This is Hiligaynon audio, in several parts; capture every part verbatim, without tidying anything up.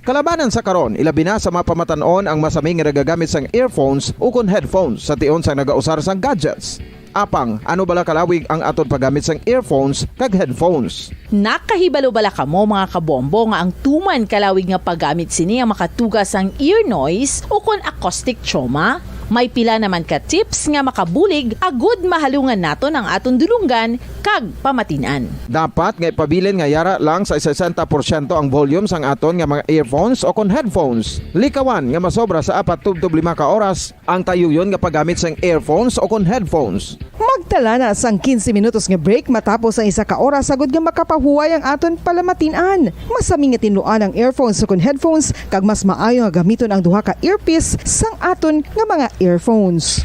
Kalabanan sa karon, ilabi na sa mga pamatan-on ang masami nga nagagamit sang earphones ukon headphones sa tion sang nagausar sang gadgets. Apang, ano bala kalawig ang aton paggamit sang earphones kag headphones? Nakahibalo bala kamo, mga kabombo, nga ang tuman kalawig nga paggamit sini ang makatuga sang ear noise ukon acoustic trauma? May pila naman ka tips nga makabulig agud mahalungan naton ang aton dulonggan kag pamatin-an. Dapat nga ipabilin nga yara lang sa sesenta porsyento ang volume sang aton nga mga earphones ukon headphones. Likawan nga masobra sa apat tubtob lima ka oras ang tayuyon nga paggamit sang earphones ukon headphones. Magtala na sang quince minutos nga break matapos ang isa ka oras agud nga makapahuway ang aton palamatin-an. Masami nga tinluan ang earphones ukon headphones, kag mas maayo nga gamiton ang duha ka earpiece sang aton nga mga earphones.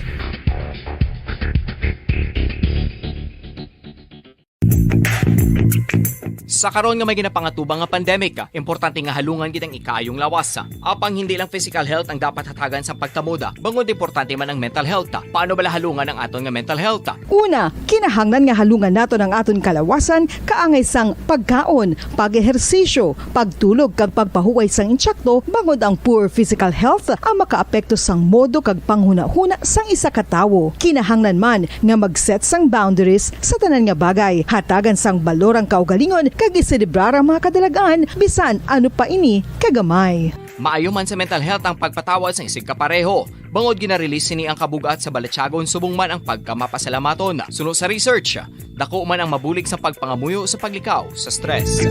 Sa karon nga may ginapangatubang nga pandemic, importante nga halungan gid ang ikaayong lawas. Apang hindi lang physical health ang dapat hatagan sang pagtamod, bangod importante man ang mental health. Paano bala halungan ang aton nga mental health? Una, kinahanglan nga halungan naton ang aton kalawasan kaangay sang pagkaon, pag-ehersisyo, pagtulog, kag pagpahuway sang intsakto, bangod ang poor physical health ang makaapekto sang modo kag panghunahuna sang isa ka tawo. Kinahanglan man nga mag-set sang boundaries sa tanan nga bagay, hatagan sang balor ang kaugalingon, kag iselebrar ang mga kadalag-an, bisan ano pa ini kagamay. Maayo man sa mental health ang pagpatawad sang isigkapareho, bangod gina-release sini ang kabug-at sa balatyagon subong man ang pagkamapasalamatan. Suno sa research, dako man ang mabulig sa pagpangamuyo sa paglikaw sa stress.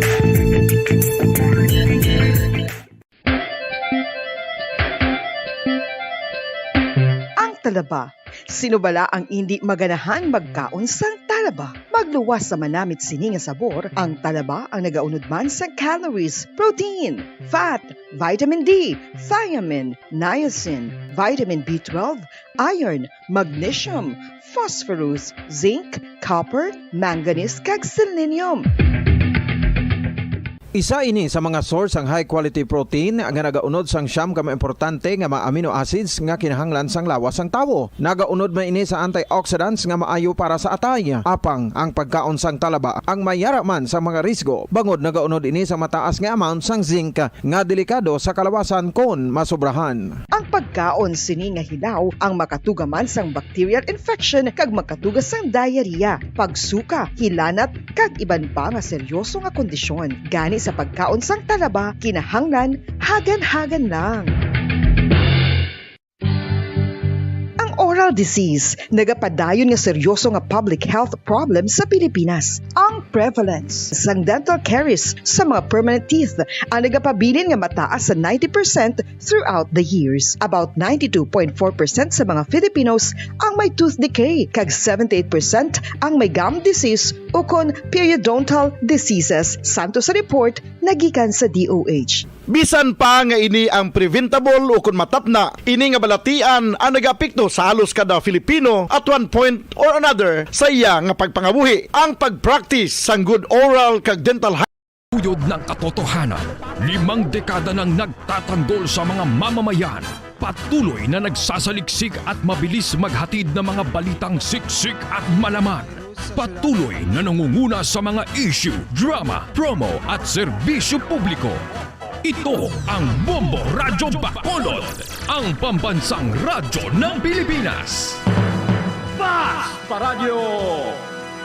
Ang talaba. Sino bala ang indi maganahan magkaon sang talaba? Magluwas sa manamit sini nga sabor, ang talaba ang nagaunod man sa calories, protein, fat, vitamin D, thiamine, niacin, vitamin B twelve, iron, magnesium, phosphorus, zinc, copper, manganese, kag selenium. Isa ini sa mga source sang high quality protein nga nagaunod sang siyam ka mga importante nga mga amino acids nga kinahanglan sang lawas sang tawo. Nagaunod man ini sa antioxidants nga maayo para sa atay. Apang ang pagkaon sang talaba ang mayara man sa mga risgo, bangod nagaunod ini sa mataas nga amount sang zinc nga delikado sa kalawasan kon masobrahan. Ang pagkaon sini nga hilaw ang makatuga man sang bacterial infection kag makatuga sang diarrhea, pagsuka, hilanat, kag iban pa nga seryoso nga kondisyon. Gani sa pagkaon sang talaba, kinahanglan hagan-hagan lang. Ang oral disease nagapadayon nga seryoso nga public health problem sa Pilipinas. Ang prevalence sang dental caries sa mga permanent teeth ang nagapabilin nga mataas sa ninety percent throughout the years. About ninety-two point four percent sa mga Filipinos ang may tooth decay, kag seventy-eight percent ang may gum disease ukon periodontal diseases, santo sa report nga gikan sa D O H. Bisan pa nga ini ang preventable ukon matapna, ini nga balatian ang nagaapekto sa halos kada Filipino at one point or another sa iya nga pagpangabuhi. Ang pag-practice sang good oral kag dental Uyod ng katotohanan, limang dekada nang nagtatanggol sa mga mamamayan, patuloy na nagsasaliksik at mabilis maghatid ng mga balitang siksik at malaman. Patuloy na nangunguna sa mga issue, drama, promo at serbisyo publiko. Ito ang Bombo Radyo Bacolod, ang pambansang radyo ng Pilipinas. Fast Paradyo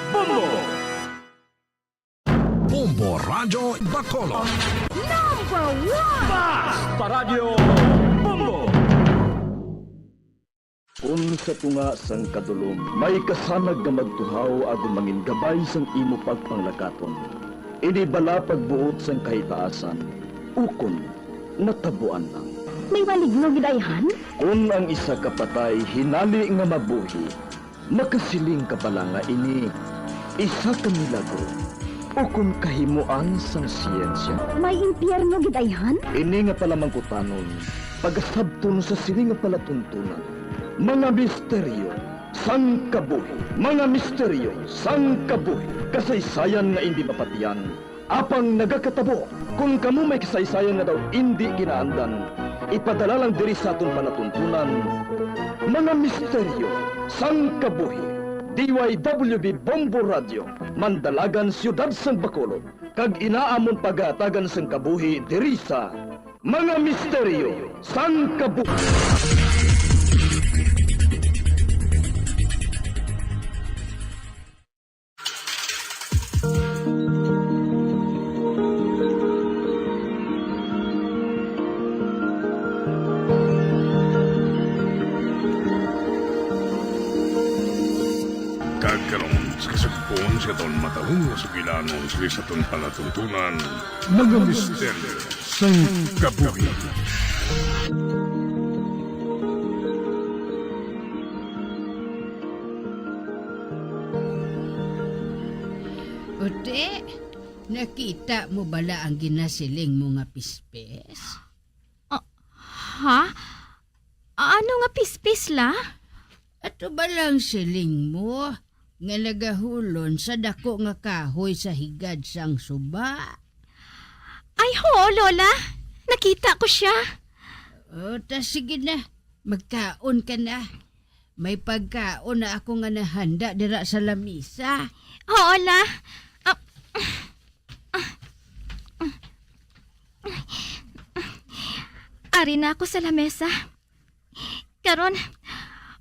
Bombo! Bombo Radyo Bacolod. Number one! Fast Paradyo Bombo! Kun sa tunga sang kadulom may kasanag nga magtuhaw agud mangin gabay sang imo pagpanglakaton, ini bala pagbuot sang kahitaasan, ukon natabuan lang? May maligno gid ayhan? Kun ang isa ka patay hinali nga mabuhi, makasiling ka bala nga ini isa ka milagro ukon kahimoan sang siyensya? May impyerno gid ayhan? Ini nga palamangkutanon, pagasabton sa sini nga palatuntunan, mga misteryo sang kabuhi, mga misteryo sang kabuhi, kasaysayan nga indi mapatian, apang nagakatabo. Kon kamo may kasaysayan nga daw indi ginaandan, ipadala lang diri sa aton palatuntunan, mga misteryo sang kabuhi. D Y W B Bombo Radyo, Mandalagan, Siyudad sang Bacolod. kag inaamon pagatagan sang kabuhi diri sa Mga Misteryo sang Kabuhi. Kag karon, sa kasugpon sa aton matalom nga sugilanon sa aton palatuntunan, mga misteryo sang kabuhi. Ute, nakita mo bala ang ginasiling mo nga pispis? Ah, ha? Ano nga pispis, La? Ato ba lang siling mo nga nagahulon sa dako nga kahoy sa higad sang suba? Ay, hoo, Lola. Nakita ko siya. O, ta sige na. Magkaon ka na. May pagkaon na ako nga nahanda dira sa lamisa. Oo, La. Ah, ah, ah. Ari na ako sa lamesa. Karon,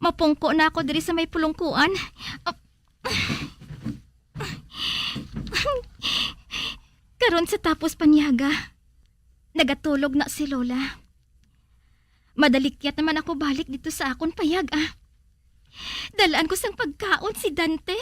mapungko na ako diri sa may pulungkuan. Karon, sa tapos panyaga, nagatulog na si Lola. Madalikyat naman ako balik dito sa akon payag, ah. Dalaan ko sang pagkaon si Dante.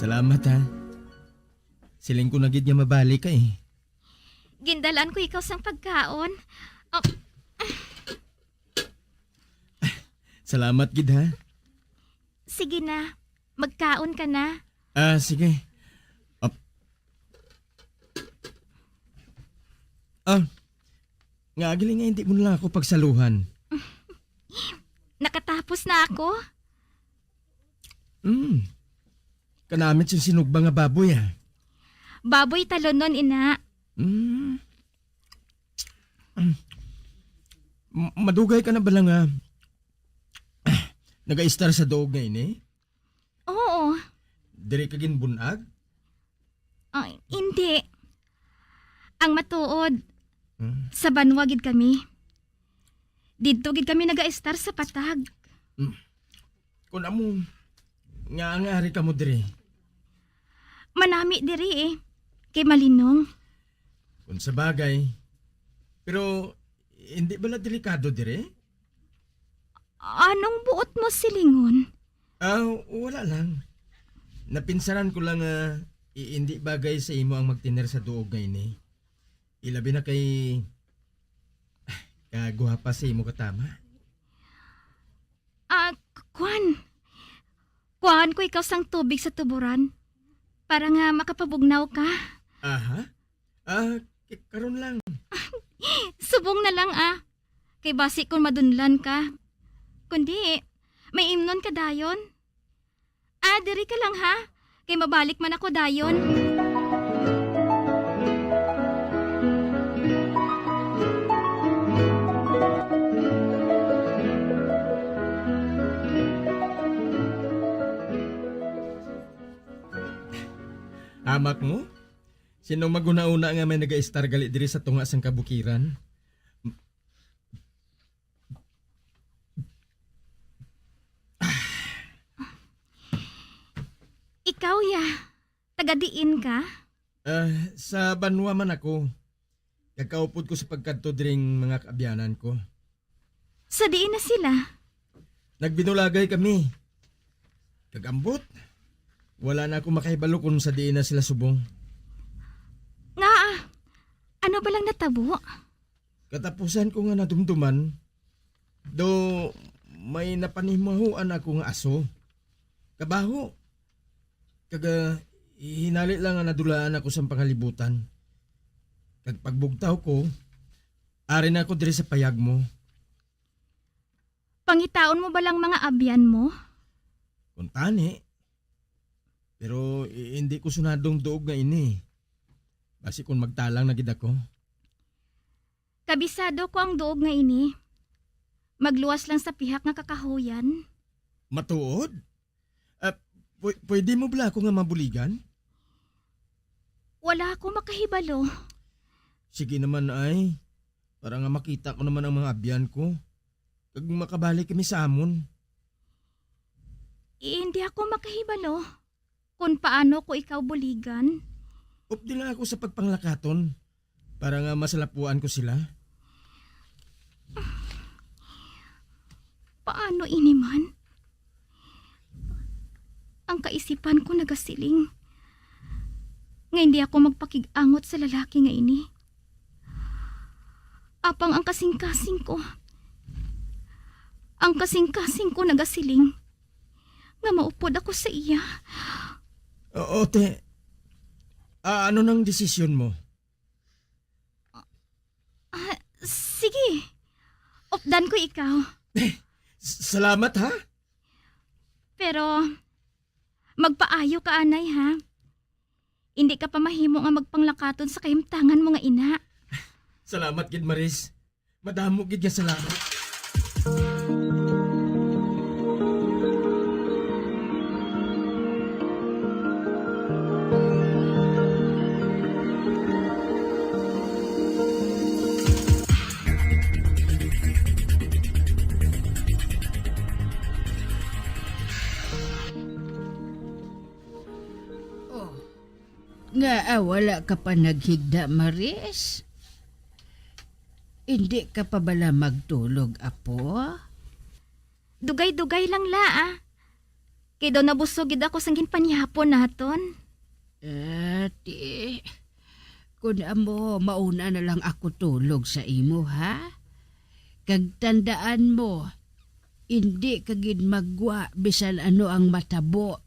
Salamat, ha. Siling ko na gid nga mabalik ka, eh. Gindalaan ko ikaw sang pagkaon. Oh. Salamat gid, ha. Sige na. Magkaon ka na. Ah, sige. Ap-, ah, nga agi lang nga hindi mo na lang ako pagsaluhan. Nakatapos na ako. Mm. Kanamit sing sinugba nga baboy, ah. Baboy talonon, ina. Mm. Mm. M-, madugay ka na bala nga nagaistar sa duog nga ini? Oo. Diri ka ginbun-ag? Ah, hindi. Ang matuod, Hmm. sa banwa gid kami. Didto gid kami nagaistar sa patag. Hmm. Kun amo, nga ang ari kamo diri? Manami diri, eh, kay malinong. Kun sa bagay. Pero hindi bala delikado diri? Anong buot mo silingon? Ah, wala lang. Napinsaran ko lang nga i-, hindi bagay sa imo ang magtener sa duog nga ini. Ilabi na kay, ah, kaguwapa sa imo katama. Ah, k-, kwan. Kuhaan ko ikaw sang tubig sa tuburan para nga makapabugnaw ka. Aha. Ah, k-, karon lang. Subong na lang, ah. Kay basi kon madunlan ka. Kundi, may imnon ka dayon. Ah, diri ka lang, ha? Kay mabalik man ako dayon. Amak mo? Sino maghuna-huna nga may nagaistar gali diri sa tunga sang kabukiran? Ikaw, ya, taga diin ka? Ah, sa banwa man ako. Kag kaupod ko sa pagkadto diring mga kaabyanan ko. Sa diin na sila? Nagbinulagay kami. Kag ambot, wala na ako makahibalo kung sa diin na sila subong. Ngaa, ano ba lang natabo? Katapusan ko nga nadumduman, do may napanimahuan ako nga aso. Kabaho. Kag, ah, hinali lang nga nadulaan ako sang pangalibutan. Kag pagbugtaw ko, ari na ako diri sa payag mo. Pangitaon mo ba lang mga abyan mo? Kung tani. Pero i-, hindi ko sunadong duog nga ini. Basi kung magtalang na gid ako. Kabisado ko ang duog nga ini. Magluwas lang sa pihak nga kakahuyan. Matuod? Ah, pwe-, pwede mo bala ako nga mabuligan? Wala ako makahibalo. Sige naman, ay. Para nga makita ko naman ang mga abyan ko. Kag makabalik kami sa amon. Hindi ako makahibalo kung paano ko ikaw buligan. Updi lang ako sa pagpanglakaton para nga masalapuan ko sila. Paano ini man? Ang kaisipan ko nagasiling nga hindi ako magpakig-angot sa lalaki nga ini. Apang ang kasing-kasing ko, ang kasing-kasing ko nagasiling nga maupod ako sa iya. O-, ote, ah, ano nang desisyon mo? Ah, sige. Updan ko ikaw. S-, salamat, ha? Pero, magpaayo ka, anay, ha? Indi ka pa mahimo nga magpanglakaton sa kahimtangan mo nga ina. Salamat gid, Maris. Madamo gid nga salamat. Oh. Ngaa wala ka pa naghigda, Maris? Indi ka pa bala magtulog, apo? Dugay-dugay lang la, ah. Kay daw nabusog gid ako sang ginpanyapon naton. Ati, kun amo, mauna na lang ako tulog sa imo, ha? Kag tandaan mo, indi ka gid maggwa bisan ano ang matabo.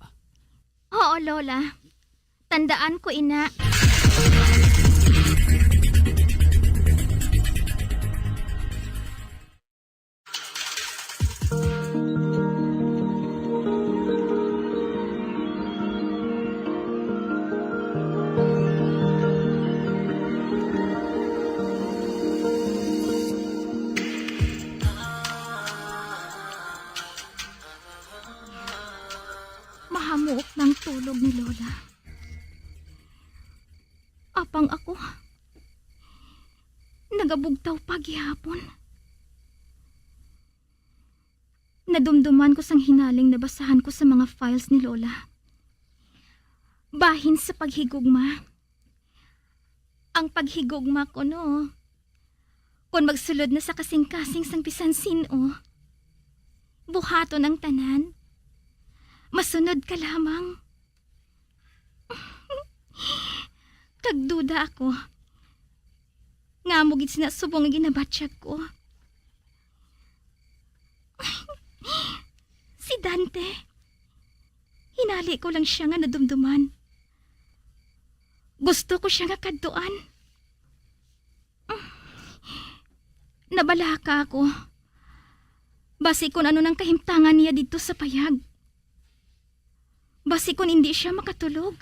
Oo, Lola. Tandaan ko ina. Mahamuok na ang tulog ni Lola. Apang ako, nagabugtaw pa gihapon. Nadumduman ko sang hinaling nabasahan ko sa mga files ni Lola. Bahin sa paghigugma. Ang paghigugma ko, no? Kon magsulod na sa kasing-kasing sang bisan sin-o, buhaton ang tanan. Masunod ka lamang. Kag duda ako nga amo gid sina subong nga ginabatyag ko. Si Dante, hinali ko lang sia nga nadumduman. Gusto ko sia nga kadtuan. Nabalaka ako. Basi kun ano nang kahimtangan niya didto sa payag. Basi kun indi sia makatulog.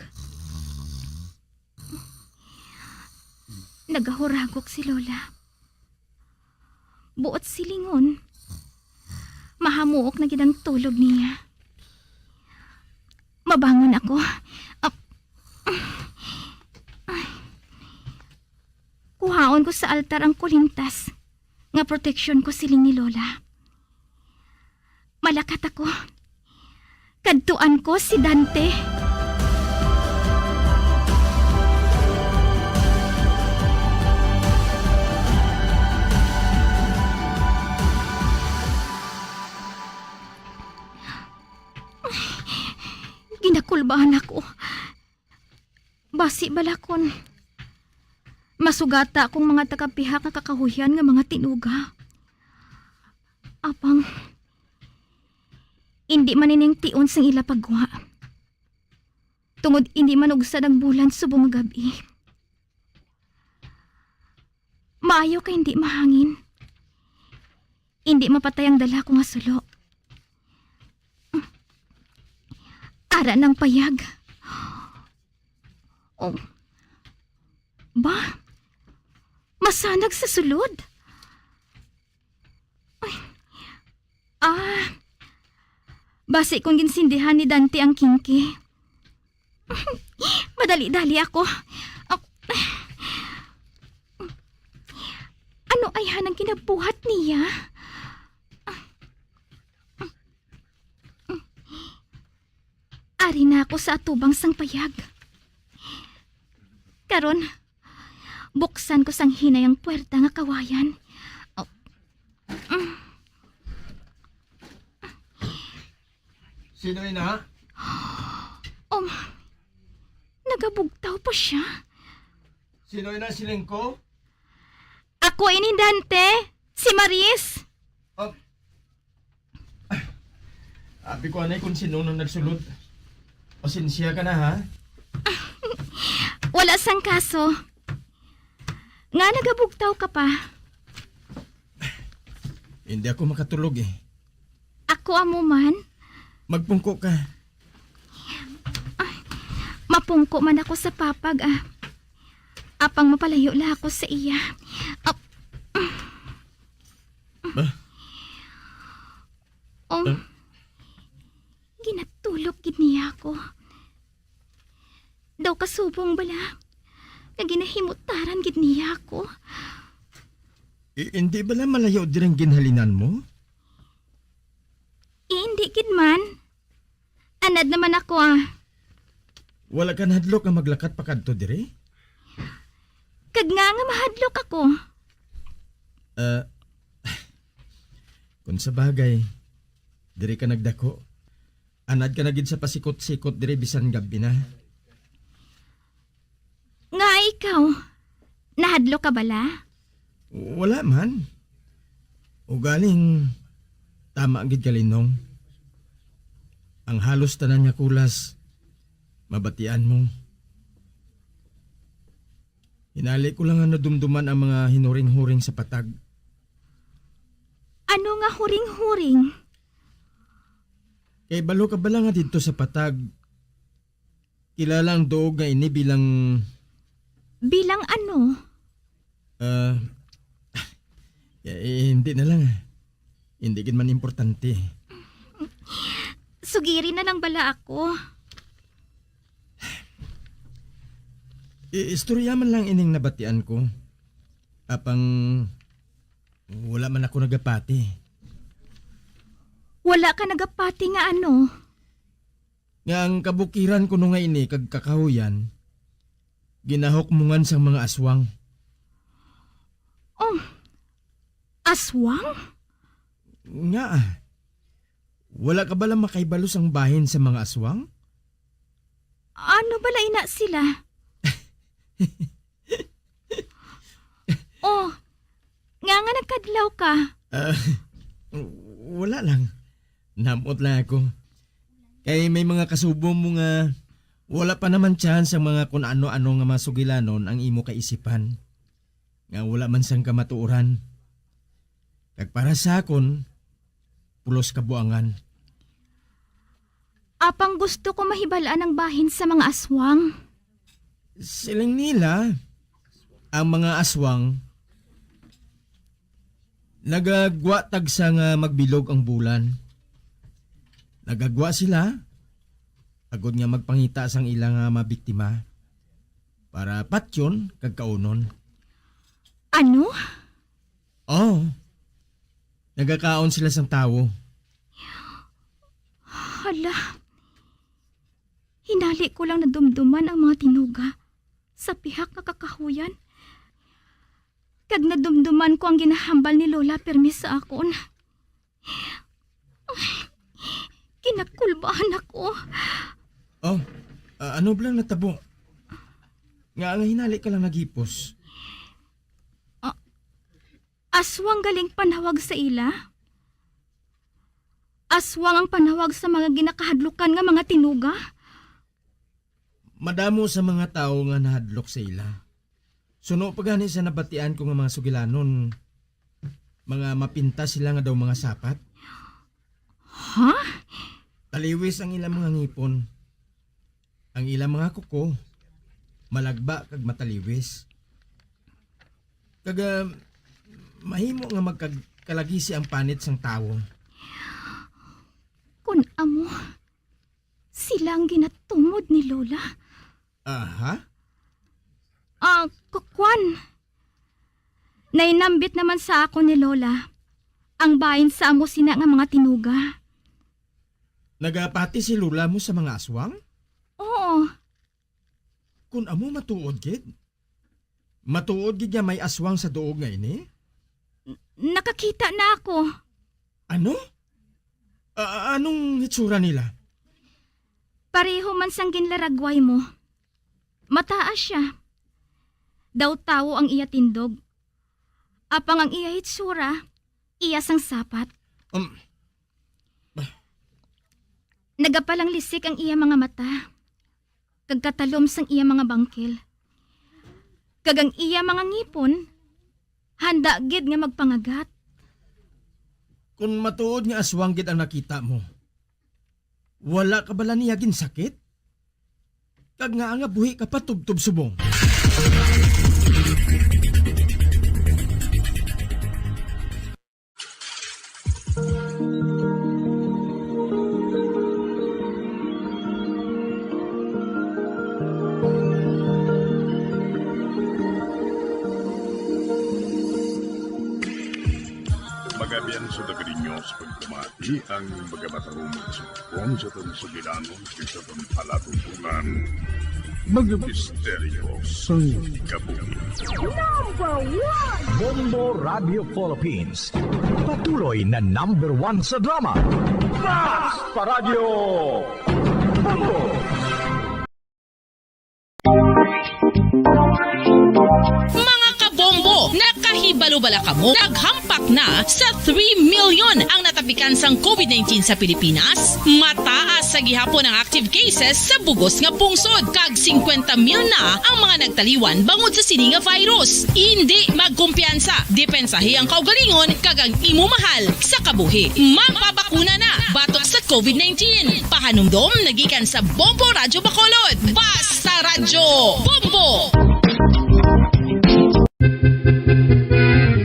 Nagahuragok si Lola. Buot silingon, mahamuok na gid ang tulog niya. Mabangon ako. Ah, ay. Kuhaon ko sa altar ang kulintas nga proteksyon ko, siling ni Lola. Malakat ako. Kadtuan ko si Dante. Ginakulbaan ako. Basi bala kon masugata akong mga tagapihak nga kakahuyan nga mga tinuga. Apang, indi man ining tion sang ila paggwa. Tungod indi man ugsad ang bulan subong nga gab-i. Maayo kay indi mahangin. Indi mapatay ang dala ko nga sulo. Ara nang payag. Oh. Ba? Masanag sa sulod? Ay. Ah. Basi kung ginsindihan ni Dante ang kingki. Madali-dali ako. Ak-, ano ay hanang kinabuhat niya? Ari na ako sa atubang sang payag. Karon, buksan ko sang hinay ang puwerta nga kawayan. Oh. Sino ina? Um, nagabugtaw pa siya. Sino ina siling ko? Ako ini, Dante. Si Maris. Ah, abi ko anay kung sino nang nagsulod. Pasensya ka na, ha? Wala sang kaso. Nga nagabugtaw ka pa? Hindi ako makatulog eh. Ako amo man. Magpungko ka. Mapungko man ako sa papag, ah. Apang mapalayo la ako sa iya. Ap- Ba? Oh, Ah? Ginatulok gid niya ako. Daw kasubong bala nga ginahimutaran gid niya ako. I- hindi bala malayo dirang ginhalinan mo? Eh, hindi gid man. Anad naman ako, ah. Wala ka nahadlok nga maglakat pa kadto diri? Kag nga nga mahadlok ako. Ah, kung sa bagay, diri ka nagdako. Anad ka na gid sa pasikot-sikot diri bisan gabi na. Nga ikaw, nahadlok ka bala? Wala man. Ugaling, tama gid ka, Linong. Ang halos tanan nga kulas, mabatian mo. Hinali ko lang nga nadumduman ang mga hinuring-huring sa patag. Ano nga huring-huring? Kay balo ka bala nga didto sa patag, kilala ang duog nga ini bilang Bilang ano? Ah, eh, hindi na lang. Hindi gid man importante. Sugiri na lang bala ako. Iistorya man lang ining nabatian ko. Apang wala man ako nagapati. Wala ka nagapati nga ano? Nga ang kabukiran kuno nga ini kag kakahuyan, ginahukmongan sang mga aswang. Oh, aswang? Nga, wala ka bala makaibalo sang bahin sa mga aswang? Ano bala ina sila? Oh, nga nga nagkadlaw ka? Ah, wala lang. Namot lang ako. Kay may mga kasubo mo nga wala pa naman chance ang mga kun ano-ano nga mga sugilanon ang imo kaisipan. Nga wala man sang kamatuoran. Kag para sa akon, pulos kabuangan. Apang gusto ko mahibal-an ang bahin sa mga aswang. Siling nila, ang mga aswang nagagwa tagsa nga magbilog ang bulan. Nagagwa sila agod nga magpangita sang ila nga mabiktima para patyon kag kaunon. Ano? Oh, nagakaon sila sang tawo. Hala, hinali ko lang nadumduman ang mga tinuga sa pihak nga kakahuyan. Kag nadumduman ko ang ginahambal ni Lola Permi sa akon. Ay, kinakulbahan ako. Oh, ah, ano bala natabo? Nga ang hinali ka lang naghipos? Aswang galing panawag sa ila? Aswang ang panawag sa mga ginakahadlukan nga mga tinuga? Madamo sa mga tawo nga nahadlok sa ila. Suno pa gani sa nabatian ko nga mga sugilanon, mga mapintas sila nga daw mga sapat. Ha? Taliwis ang ilang mga ngipon, ang ilang mga kuko, malagba kag mataliwis. Kag, ah, mahimo nga magkag-, kalagisi ang panit sang tawo. Kon amo, sila ang ginatumod ni Lola. Aha? Ah, kukwan. Nainambit naman sa akon ni Lola ang bahin sa amo sina nga mga tinuga. Nagapati si Lola mo sa mga aswang? Oo. Kun amo matuod gid? Matuod gid nga may aswang sa duog nga ini? N-, nakakita na ako. Ano? A-, anong hitsura nila? Pareho man sang ginlaragway mo. Mataas sia. Daw tawo ang iya tindog. Apang ang iya hitsura, iya sang sapat. Um, Nagapalanglisik ang iya mga mata, kag katalom sang iya mga bangkil, kag ang iya mga ngipon handa gid nga magpangagat. Kon matuod nga aswang gid ang nakita mo, wala ka bala niya ginsakit? Kag ngaa nga buhi ka pa tubtob subong? Magabian sa taga ninyo sa pagpamati ang magamatarumog sa Pon sa Tansugilanon. Isa pang palatuntunan, mga misteryo sang kabuhi. Number one! Bombo Radio Philippines. Patuloy na number one sa drama. Bas pa Radyo Bombo! Mga kabombo, nakahibalo bala kamo? Naghampak na sa three million ang natapikan sang COVID nineteen sa Pilipinas. Mataas sa gihapon ang active cases sa bugos nga pungsod, kag singkwenta mil na ang mga nagtaliwan bangod sa sini nga virus. Indi magkumpiyansa, depensahi ang kaugalingon kag ang imo mahal sa kabuhi. Magpabakuna na batok sa COVID nineteen. Pahanumdom nagikan sa Bombo Radyo Bacolod. Basta Radyo Bombo!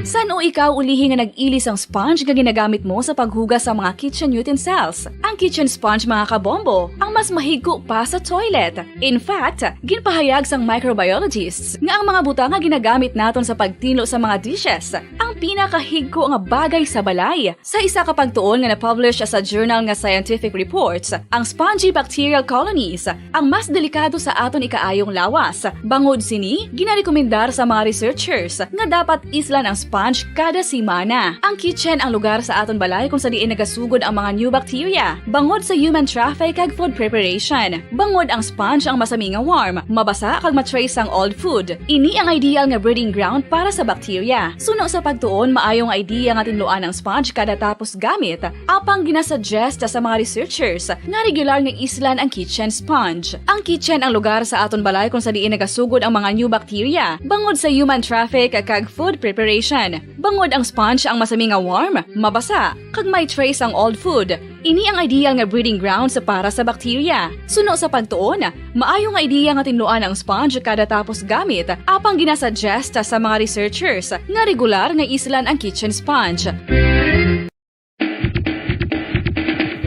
San-o ikaw ulihi nga nag-ili sang sponge nga ginagamit mo sa paghugas sa mga kitchen utensils? Ang kitchen sponge, mga kabombo, ang mas mahigko pa sa toilet. In fact, ginpahayag sang microbiologists nga ang mga butang nga ginagamit naton sa pagtinlo sa mga dishes ang pinakahigko nga bagay sa balay. Sa isa ka pagtuon nga na-publish sa journal nga Scientific Reports, ang spongy bacterial colonies ang mas delikado sa aton ikaayong lawas. Bangod sini, ginarekomendar sa mga researchers nga dapat islan ang sponge kada semana. Ang kitchen ang lugar sa aton balay kung sa diin nagasugod ang mga new bacteria. Bangod sa human traffic kag food preparation, bangod ang sponge ang masami nga warm, mabasa kag ma-trace ang old food. Ini ang ideal nga breeding ground para sa bacteria. Suno sa pagtuon, maayo nga idea nga tinluan ang sponge kada tapos gamit, apang ginasuggest sa mga researchers nga regular nga islan ang kitchen sponge. Ang kitchen ang lugar sa aton balay kung sa diin nagasugod ang mga new bacteria, bangod sa human traffic kag food preparation. Bangod ang sponge ang masami nga warm, mabasa, kag may trace ang old food. Ini ang ideal nga breeding grounds para sa bacteria. Suno sa pagtuon, maayo nga idea nga tinluan ang sponge kada tapos gamit, apang ginasuggest sa mga researchers nga regular nga islan ang kitchen sponge.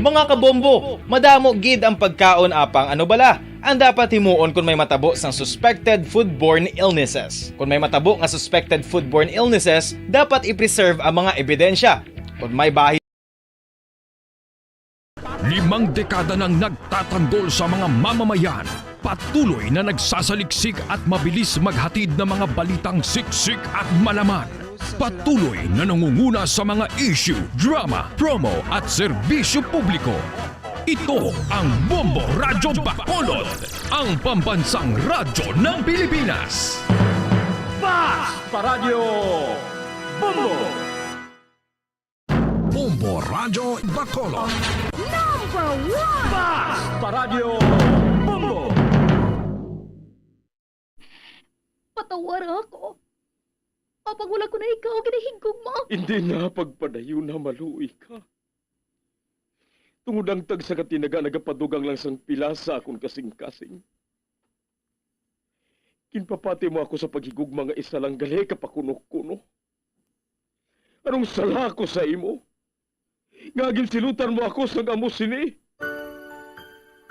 Mga kabombo, madamo gid ang pagkaon, apang ano bala ang dapat himuon kon may matabo sang suspected foodborne illnesses? Kon may matabo nga suspected foodborne illnesses, dapat i-preserve ang mga ebidensya. Kon may bahin Limang dekada nang nagtatanggol sa mga mamamayan, patuloy na nagsasaliksik at mabilis maghatid ng mga balitang siksik at malaman. Patuloy na nangunguna sa mga issue, drama, promo at serbisyo publiko. Ito ang Bombo Radyo Bacolod, ang pambansang radyo ng Pilipinas. Bas pa Radyo Bombo! Bombo Radyo Bacolod. Number one! Bas pa Radyo Bombo! Patawara ako. Apang wala ko na ikaw ginahigugma. Hindi na pagpadayon na maluoy ka. Tungod ang tagsa ka tinaga nagapadugang lang sang pila sa akon kasing-kasing. Ginpapati mo ako sa paghigugma nga isa lang gali ka pakunokuno. Anong sala ako sa imo, nga ginsilutan mo ako sang amo sini?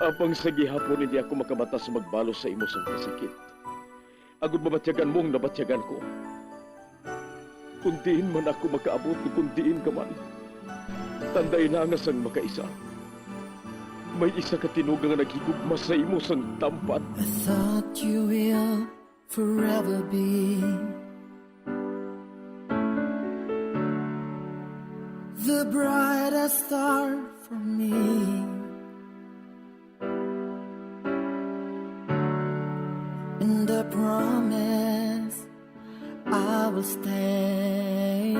Apang sa gihapon hindi ako makamata sa magbalos sa imo sang kasakit, agod mabatyagan mo ang nabatyagan ko. Kon diin man ako makaabot, o kon diin ka man, tandai na nga sang makaisa, may isa ka tinuga nga naghigugma sa imo sang tampat. I thought you will forever be the brightest star for me and the promise I will stay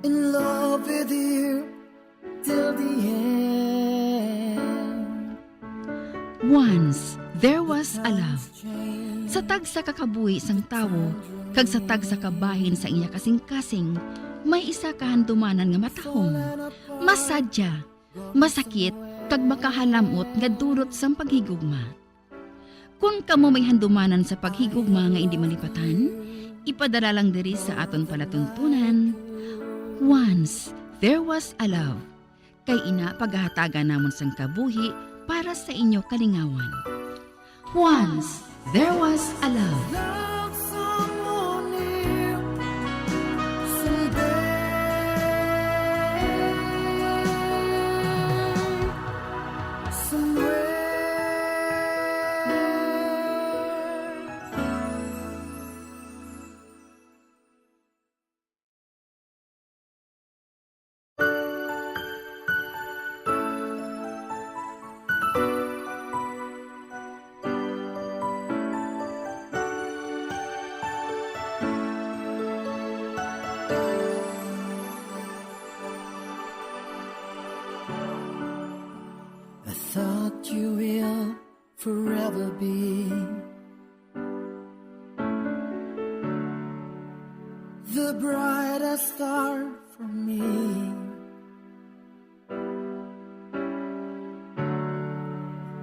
in love with you till the end. Once there was a love. Sa tagsa ka kabuhi sang tawo kag sa tagsa ka bahin sa iya kasingkasing, may isa ka handumanan nga matahom, masadya, masakit, kag makahalamot nga dulot sang paghigugma. Kon kamo may handumanan sa paghigugma nga indi malipatan, ipadala lang diri sa aton palatuntunan, Once There Was a Love, kay ina pagahatagan namon sang kabuhi para sa inyo kalingawan. Once There Was a Love. Love someone new someday. Somewhere. I thought you will forever be the brightest star for me.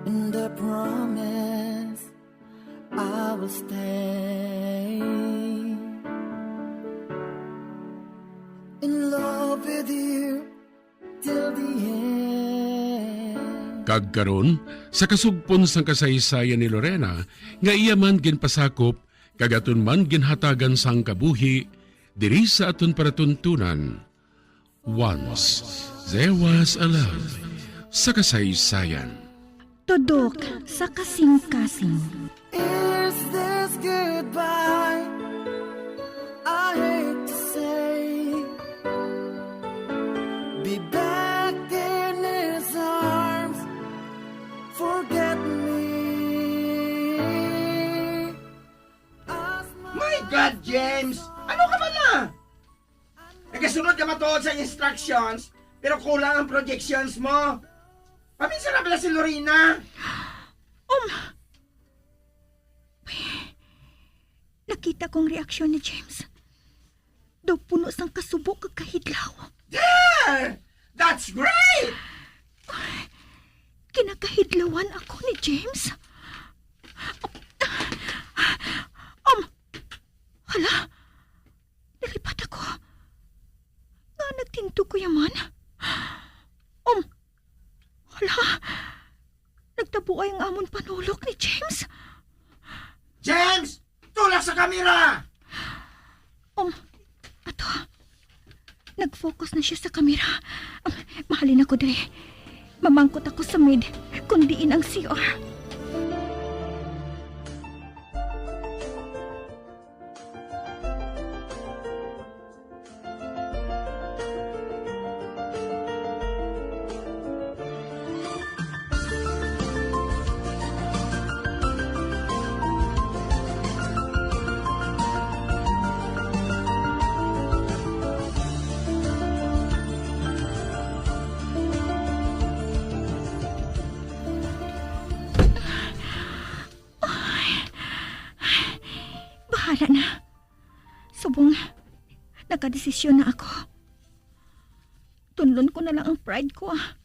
And I promise I will stay in love with you till the end. Kag karon, sa kasugpon sang kasaysayan ni Lorena, nga iya man ginpasakop kag aton man ginhatagan sang kabuhi diri sa aton paratuntunan, Once There Was a Love, sa kasaysayan. Tudok sa kasingkasing. Is this goodbye? I hate to say, be back in his arms, forget me. My God, James! Ano ka ba na? Nagasunod ka matuod sa instructions, pero kulang ang projections mo. Paminsan na pala si Lorena. Um, nakita ko ang reaksyon ni James. Daw puno sang kasubo kag kahidlaw. Yeah! That's great! Kinakahidlawan ako ni James. Um, hala, nalipat ako. Nga nagtindog ko yaman. Um, hala, nagtabuay ang amon panulok ni James. James! Tulak sa kamera! Um, ato. Nag-focus na siya sa kamera. Um, mahalin ako diri. Mamangkot ako sa maid kung diin ang C R. Ay, bahala na. Subong nakadesisyon na ako. Tunlon ko na lang ang pride ko, ah.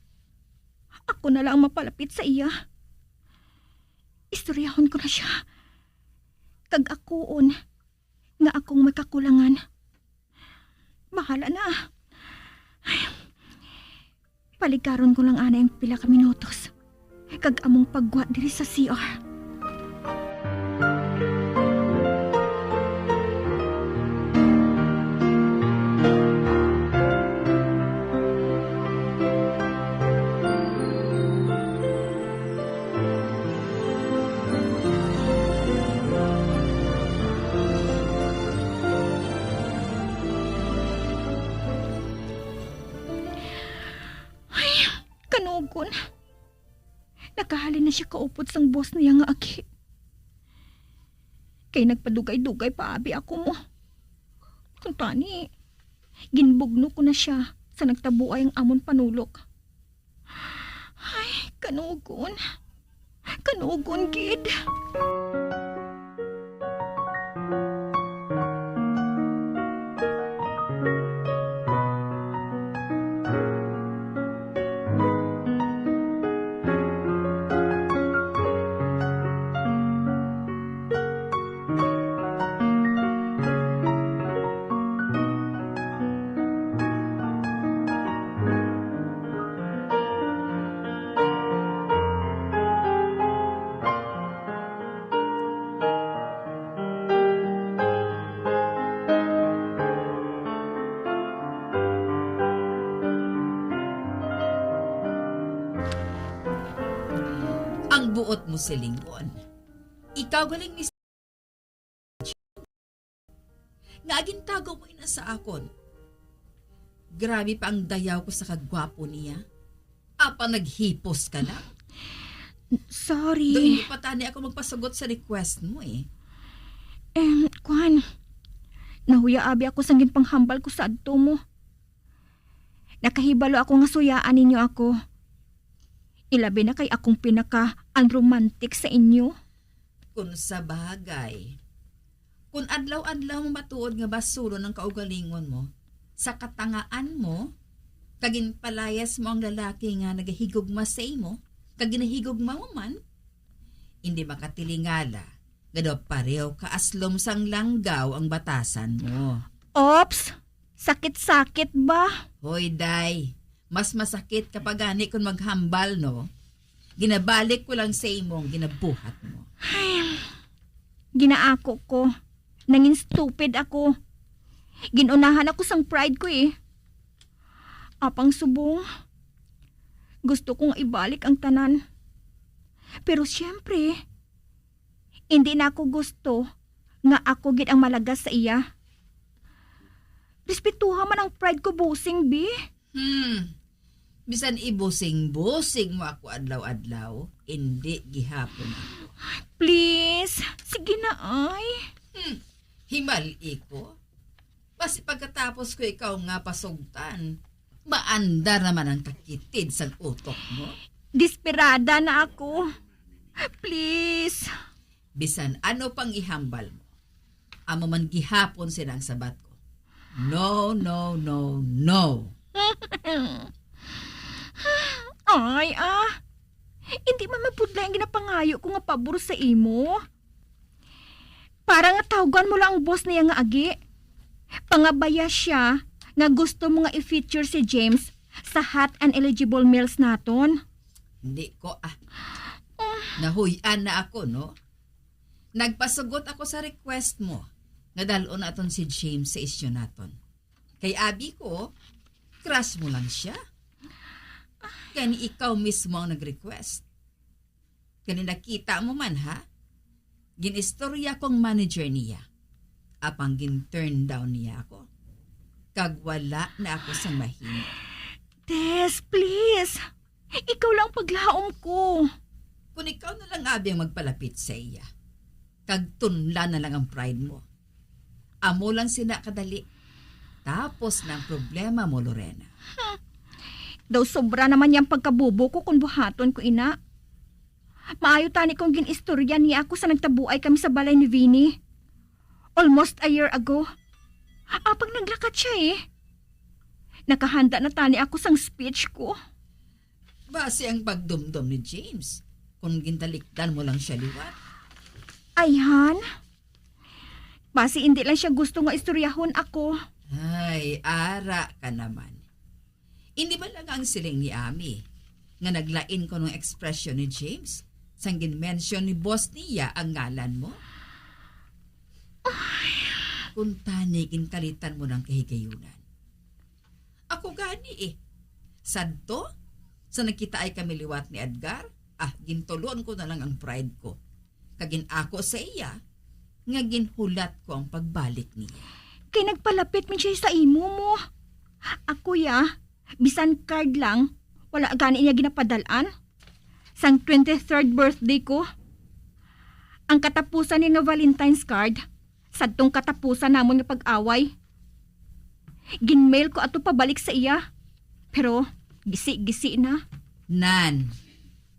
Ako na lang ang mapalapit sa iya. Istoryahon ko na siya. Kag akuon nga akong makakulangan. Bahala na. Ay, paligaron ko lang anay ang pila ka minutos, kag among paggwa diri sa C R. Ay, kanugon. Nakahalin na siya kaupod sang boss niya nga agi. Kay nagpadugay-dugay pa abi ako mo. Kuntani, ginbugno ko na siya sa nagtabuay ang amon panulok. Ay, kanugon. Kanugon gid. Ang buot mo silingon. Ikaw galing ni nga gintago mo ina sa akon. Grabe pa ang dayaw ko sa kagwapo niya. Apang naghipos ka na. Sorry. Do hindi pa tani ako magpasugot sa request mo eh. Em, kwan. Nahuya abi ako sang ginpanghambal ko sa adto mo. Nakahibalo ako nga suyaan ninyo ako. Ilabi na kay akong pinaka-unromantic sa inyo. Kung sa bagay, kung adlaw-adlaw mo matuod nga basulon ang kaugalingon mo, sa katangaan mo, kag ginpalayas mo ang lalaki nga nagahigugma sa imo, kag ginahigugma mo man, hindi makatilingala nga daw pareho ka aslom sang langgaw ang batasan mo. Ops! Sakit-sakit ba? Hoy, day. Mas masakit ka pa gani kon maghambal, no? Ginabalik ko lang sa imo ang ginabuhat mo. Ay, ginaako ko. Nangin stupid ako. Ginunahan ako sang pride ko, eh. Apang subong, gusto kong ibalik ang tanan. Pero siyempre, hindi na ako gusto nga ako gid ang malagas sa iya. Respetuha man ang pride ko, bossing, bi. Hmm. Bisan ibusing-busing mo ako adlaw-adlaw, indi gihapon ako. Please, sige na, ay. Hmm. Himali ko. Basi pagkatapos ko ikaw nga pasugtan, maandar naman ang kakitid sang utok mo. Desperada na ako. Please. Bisan ano pang ihambal mo, amo man gihapon sina ang sabat ko. No, no, no, no. Ay, ah. Hindi man mapudlay ang ginapangayo ko nga pabor sa imo. Para nga tawgan mo lang ang boss niya nga agi. Pangabaya siya nga gusto mo nga i-feature si James sa hot and eligible males naton. Hindi ko, ah. Nahuy-an na ako, no? Nagpasugot ako sa request mo nga dal-on naton si James sa isyu naton. Kay abi ko, crush mo lang siya. Gani ikaw mismo ang nag-request. Gani nakita mo man, ha? Ginistorya ko ang manager niya. Apang gin-turn down niya ako. Kag wala na ako sang mahimo. Tess, please. Ikaw lang paglaom ko. Kung ikaw na lang abi ang magpalapit sa iya, kag tunla na lang ang pride mo. Amo lang sina kadali. Tapos na ang problema mo, Lorena. Hmm. Daw sobra naman niyang pagkabubo ko kung buhaton ko ina. Maayo tani kung gin-istorya niya ako sa nagtabuay kami sa balay ni Vinny. Almost a year ago. Apang naglakat siya eh. Nakahanda na tani ako sang speech ko. Basi ang pagdumdom ni James, kung gintalikdan mo lang siya liwat. Ay, Han. Basi hindi lang siya gusto nga istoryahon ako. Ay, ara ka naman. Hindi ba lang ang siling ni Ami nga naglain ko ng ekspresyon ni James sang gin-mention ni boss niya ang ngalan mo? Ay. Kung tani ginkalitan mo ng kahigayunan. Ako gani eh. Sadto, sa nagkitaay kami liwat ni Edgar, ah, gintulon ko na lang ang pride ko. Kag gin-ako sa iya, nga ginhulat ko ang pagbalik niya. Kay nagpalapit man siya sa imo mo. Ako ya, bisan card lang, wala gani niya ginapadalan. Sang twenty-third birthday ko, ang katapusan niya nga Valentine's card, sadtong katapusan namon nga pag-away. Ginmail ko ato pabalik sa iya. Pero, gisi-gisi na. Nan,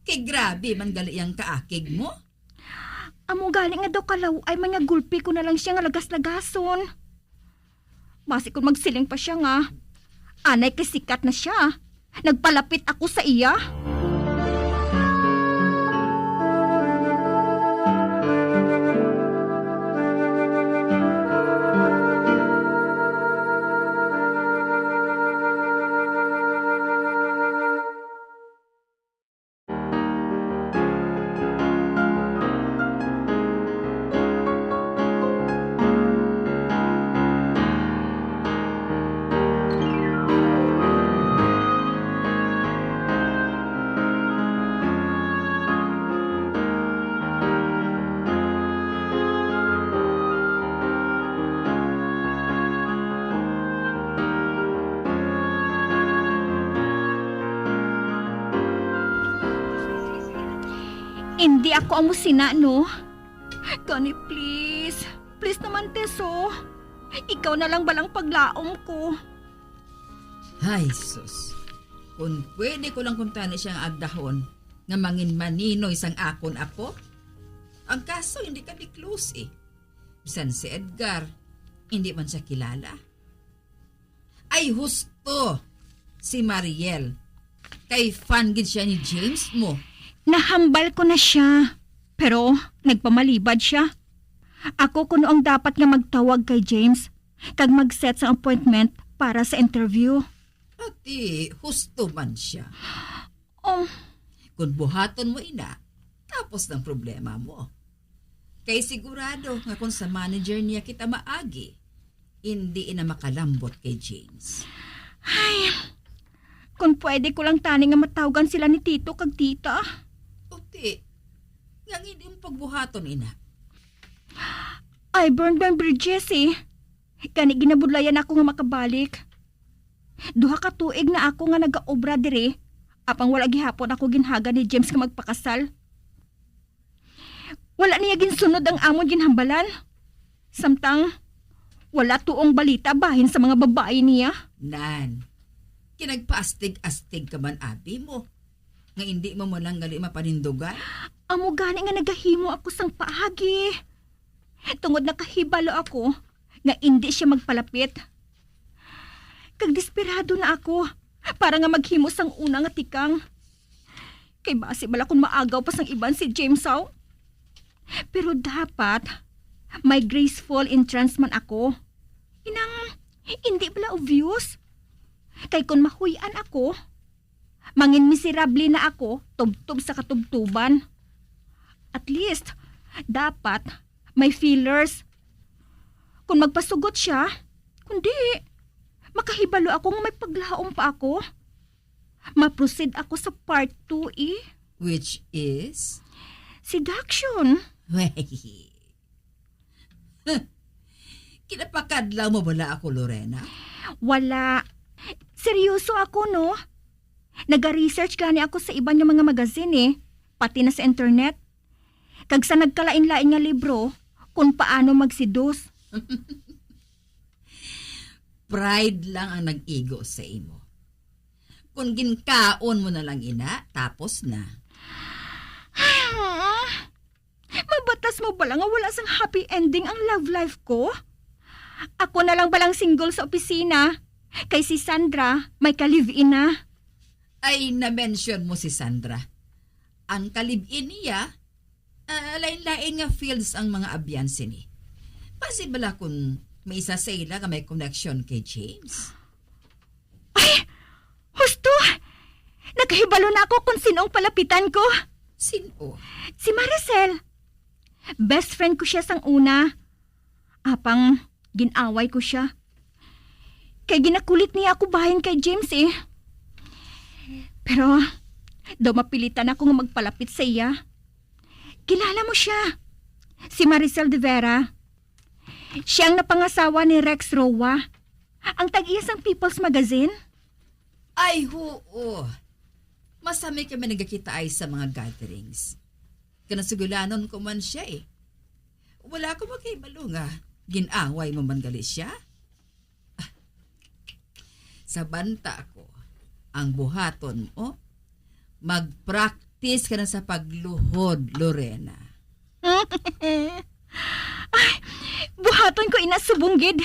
kay grabe man gali ang kaakig mo. Amo gani nga daw kalaw-ay man nga gulpi ko na lang siya nga lagas-lagason. Basi kung magsiling pa siya nga, anay kay sikat na siya. Nagpalapit ako sa iya. Hindi ako amo sina, no? Gani, please. Please naman, Tess, oh. Ikaw na lang balang paglaom ko. Ay, sus. Kung pwede ko lang kuntani siyang agdahon nga mangin maninoy sang akon apo. Ang kaso, hindi kami close, eh. Bisan si Edgar, hindi man siya kilala. Ay, husto si Mariel. Kay fan gid siya ni James mo. Nahambal ko na siya, pero nagpamalibad siya. Ako kuno ang dapat nga magtawag kay James kag mag-set sa appointment para sa interview. Ati, husto man siya. Um, Kung buhaton mo ina, tapos ng problema mo. Kay sigurado nga kung sa manager niya kita maagi, hindi ina makalambot kay James. Ay, kung pwede ko lang tani nga matawgan sila ni Tito kag Tita. Uti, nga hindi mo pagbuhaton ina. I burned my bridges, eh. Gani ginabudlayan ako nga makabalik. Duha ka tuig na ako nga nagaobra diri, apang wala gihapon ako ginhaga ni James nga magpakasal. Wala niya ginsunod ang amon ginhambalan. Samtang wala tuong balita bahin sa mga babayi niya. Nan, kinagpaastig-astig ka man, abi mo, nga indi mo man lang gali mapanindugan. Amo gani nga nagahimo ako sang paagi. Tungod nakahibalo ako nga indi siya magpalapit. Kag desperado na ako para nga maghimo sang una nga tikang. Kay basi bala kung maagaw pa sang iban si James, aw? Pero dapat may graceful entrance man ako. Inang, hindi bala obvious? Kay kung mahuy-an ako, mangin miserable na ako tubtob sa katubtuban. At least, dapat may feelers. Kung magpasugot siya, kundi, makahibalo ako nga may paglaom pa ako. Ma-proceed ako sa part two, eh. Which is? Seduction. Wey. Kinapakadlaw mo bala ako, Lorena? Wala. Seryoso ako, no? Naga-research gani ako sa iban nga mga magazine, eh. Pati na sa internet. Kag sa nagkalain-lain nga libro, kung paano magseduce. Pride lang ang nag-igo sa imo. Kung ginkaon mo na lang ina, tapos na. Mabatas mo bala nga wala sang happy ending ang love life ko? Ako na lang balang single sa opisina, kay si Sandra may ka-live-in na. Ay, na-mention mo si Sandra. ang kalib-in niya, ah, lain-lain nga fields ang mga abyan sini. Basi bala kung may isa sa ila nga may connection kay James. Ay! Husto! Nakahibalo na ako kung sino ang palapitan ko. Sino? Si Maricel. Best friend ko siya sang una. Apang gin-away ko siya. Kay ginakulit niya ako bahin kay James, eh. Pero daw mapilitan ako nga magpalapit sa iya. Kilala mo siya? Si Maricel de Vera. Siya ang napangasawa ni Rex Roa, ang tag-iya sang People's Magazine. Ay, huo. Masami kami nagakitaay sa mga gatherings. Kanasugulanon ko man siya, eh. Wala ko makahibalo nga gin-away mo man gali siya. Ah, sa banta ko, ang buhaton mo, mag-practice ka na sa pagluhod, Lorena. Ay, buhaton ko ina subong gid.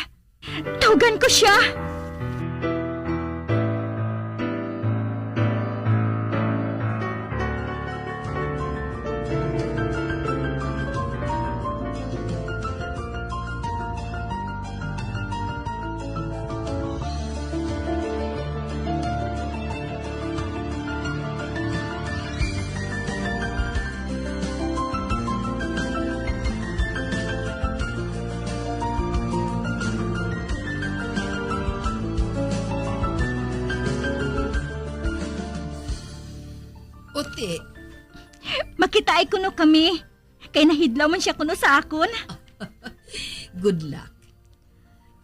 Tawgan ko siya. Uti. Makitaay kuno kami. Kay nahidlaw man siya kuno sa akon. Good luck.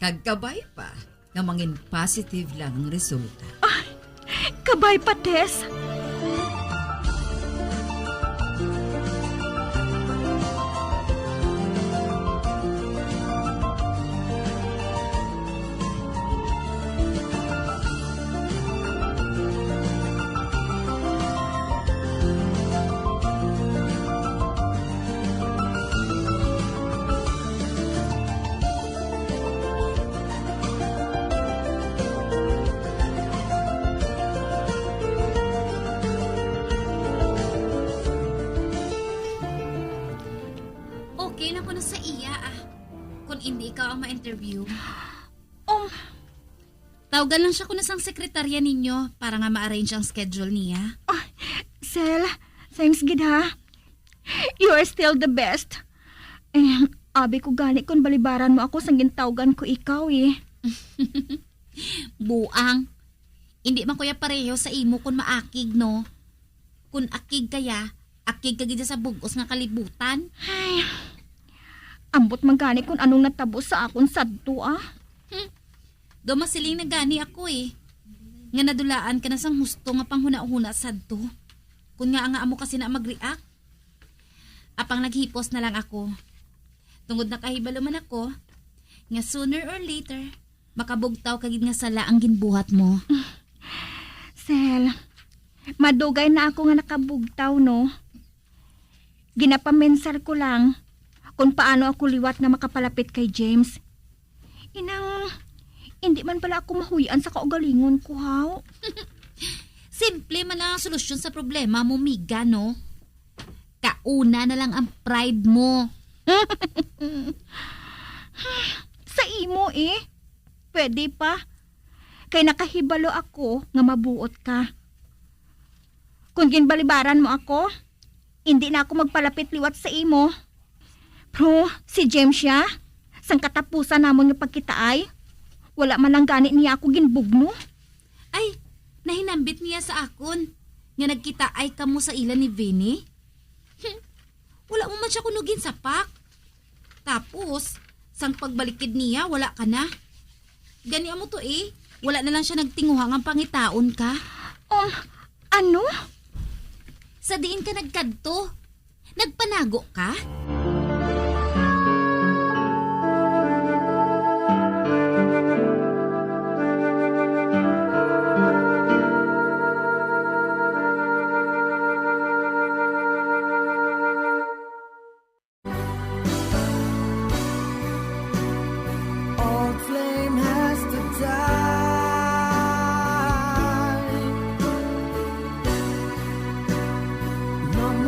Kag kabay pa nga mangin positive lang ang resulta. Ay, kabay pa, Tess. Okay lang kuno sa iya, ah. Kung hindi ikaw ang ma-interview. Um, Tawgan lang siya kuno sang sekretarya ninyo para nga ma-arrange ang schedule niya. Ah, Sel, thanks gid ha. You are still the best. Eh, abi ko gani kung balibaran mo ako sang gintawgan ko ikaw eh. Buang. Hindi man kuya pareho sa imo kung maakig, no? Kung akig kaya, akig ka gid sa bug-os nga kalibutan. Ay, ambot man gani kung anong natabo sa akon sadto, ah. Hmm. Daw masiling na gani ako, eh. Nga nadulaan ka na sang husto nga panghunahuna sadto. Kung nga nga amo kasi na mag-react. Apang naghipos na lang ako. Tungod nakahibalo man ako, nga sooner or later, makabugtaw ka gid nga sala ang ginbuhat mo. Sel, madugay na ako nga nakabugtaw, no? Ginapamensar ko lang kung paano ako liwat nga makapalapit kay James. Inang, hindi man pala ako mahuy-an sa kaugalingon ko, haw? Simple man ang solusyon sa problema mo, miga, no? Kauna na lang ang pride mo. Sa imo, eh. Pwede pa. Kay nakahibalo ako nga mabuot ka. Kung ginbalibaran mo ako, hindi na ako magpalapit liwat sa imo. Pero si James siya, sang katapusan namon nga pagkitaay, wala man lang gani niya ako ginbugno. Ay, nahinambit niya sa akon nga nagkitaay kamo sa ila ni Vinny. Hmm, wala mo man siya kuno ginsapak. Tapos, sang pagbalikid niya, wala ka na. Gani amo to eh, wala na lang siya nagtinguha nga pangitaon ka. Um, ano? Sa diin ka nagkadto? Nagpanago ka? Old flame has to die. No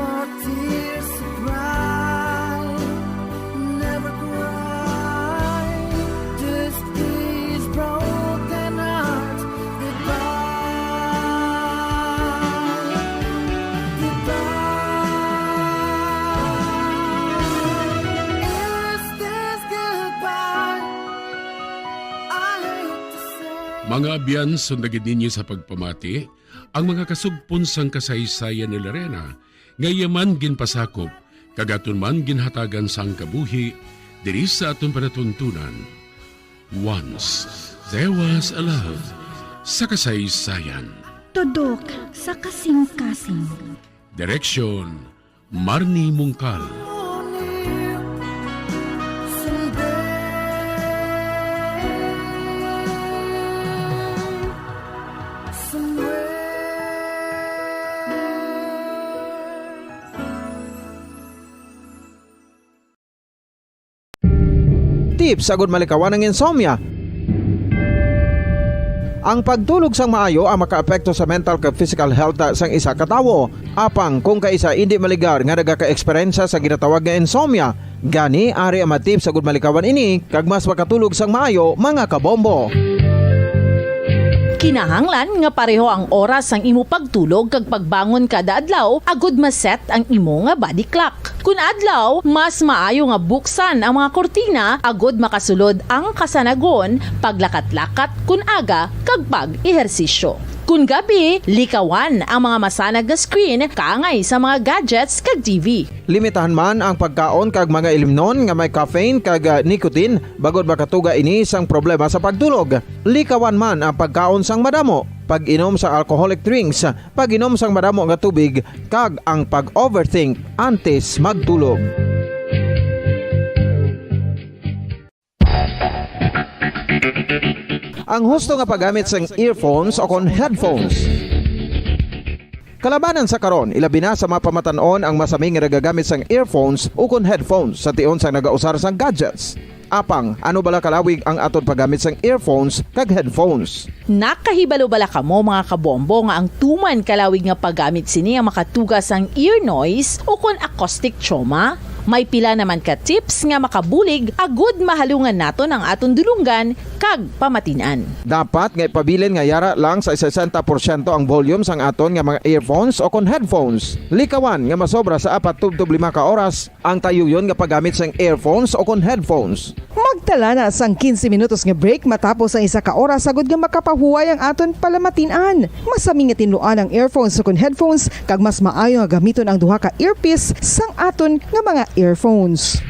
Mga abyan, sunda gid ninyo sa pagpamati ang mga kasugpon sang kasaysayan ni Lorena, nga iya man ginpasakop, kag aton man ginhatagan sang kabuhi diri sa aton panatuntunan. Once There Was a Love sa kasaysayan. Tudok sa kasing-kasing. Direksyon, Marnie Mungkal. Tips agud malikawan ang insomnia. Ang pagtulog sang maayo ang makaapekto sa mental kag physical health sang isa ka tawo. Apang kung kaisa indi maligar nga nagaka-eksperyensya sa ginatawag nga insomnia, gani ari ang mga tips agud malikawan ini kag mas makatulog sang maayo, mga kabombo. Kinahanglan nga pareho ang oras sang imo pagtulog kag pagbangon kada adlaw agud ma-set ang imo nga body clock. Kun adlaw, mas maayo nga buksan ang mga kurtina agud makasulod ang kasanagon, paglakat-lakat kun aga, kag pag-ehersisyo. Kun gabi, likawan ang mga masanag nga screen kaangay sa mga gadgets kag T V. Limitahan man ang pagkaon kag mga ilimnon nga may caffeine kag, ah, nicotine, bangod makatuga ini sang problema sa pagtulog. Likawan man ang pagkaon sang madamo, pag-inom sa alcoholic drinks, pag-inom sang madamo nga tubig, kag ang pag-overthink antes magtulog. Ang husto nga paggamit sang earphones o kon headphones. Kalabanan sa karon, ilabi na sa mga pamatan-on ang masami nga nagagamit sang earphones o kon headphones sa tion sang nagausar sang gadgets. Apang, ano bala kalawig ang aton paggamit sang earphones kag headphones? Nakahibalo bala kamo, mga kabombo, nga ang tuman kalawig nga paggamit sini ang makatuga sang ear noise o kon acoustic trauma? May pila naman ka tips nga makabulig agud mahalungan naton ang aton dulonggan kag pamatin-an. Dapat nga ipabilin nga yara lang sa sesenta porsyento ang volume sang aton nga mga earphones o kon headphones. Likawan nga masobra sa apat tubtob lima ka oras ang tayuyon nga paggamit sang earphones o kon headphones. Magtala na sang quince minutos nga break matapos ang isa ka oras agud nga makapahuway ang aton palamatin-an. Masami nga tinluan ang earphones o kon headphones, kag mas maayo nga gamiton ang duha ka earpiece sang aton nga mga earphones.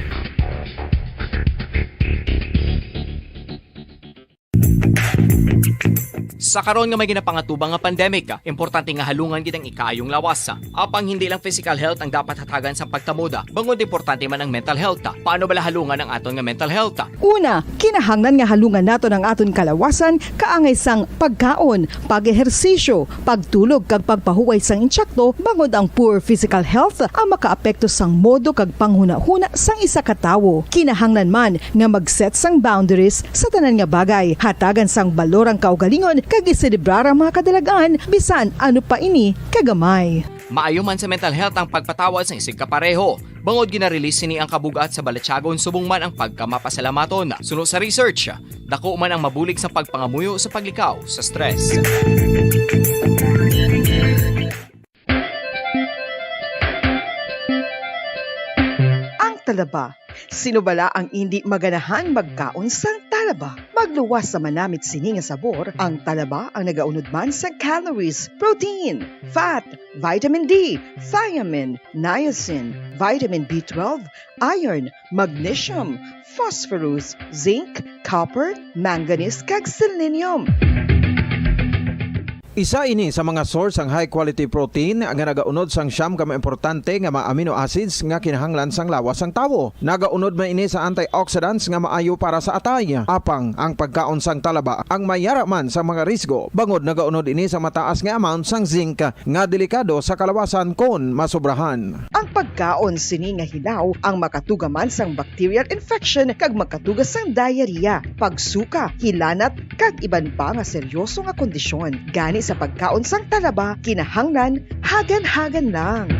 Sa karon nga may ginapangatubang nga pandemic, importante nga halungan gid ang ikaayong lawas. Apang hindi lang physical health ang dapat hatagan sang pagtamod, bangod importante man ang mental health. Paano bala halungan ang aton nga mental health? Una, kinahanglan nga halungan naton ang aton kalawasan kaangay sang pagkaon, pag-ehersisyo, pagtulog kag pagpahuway sang insakto, bangod ang poor physical health ang makaapekto sang modo kag panghunahuna sang isa ka tawo. Kinahanglan man nga mag-set sang boundaries sa tanan nga bagay, hatagan sang balor ang kaugalingon kag iselebrar ang mga kadalag-an bisan ano pa ini kagamay. Maayo man sa mental health ang pagpatawad sang isigkapareho, bangod gina-release sini ang kabug-at sa balatyagon subong man ang pagkamapasalamaton. Suno sa research, dako man ang mabulig sa pagpangamuyo sa paglikaw sa stress. Ang talaba. Sino bala ang indi maganahang magkaon sang talaba? Magluwas sa manamit sini nga sabor, ang talaba ang nagaunod man sa calories, protein, fat, vitamin D, thiamine, niacin, vitamin B twelve, iron, magnesium, phosphorus, zinc, copper, manganese, kag selenium. Isa ini sa mga source sang high quality protein nga nagaunod sang siyam ka mga importante nga mga amino acids nga kinahanglan sang lawas sang tawo. Nagaunod man ini sa antioxidants nga maayo para sa atay. Apang ang pagkaon sang talaba ang mayara man sa mga risgo, bangod nagaunod ini sa mataas nga amount sang zinc nga delikado sa kalawasan kon masobrahan. Ang pagkaon sini nga hilaw ang makatuga man sang bacterial infection kag makatuga sang diarrhea, pagsuka, hilanat, kag iban pa nga seryoso nga kondisyon. Gani sa pagkaon sang talaba, kinahanglan hagan-hagan lang.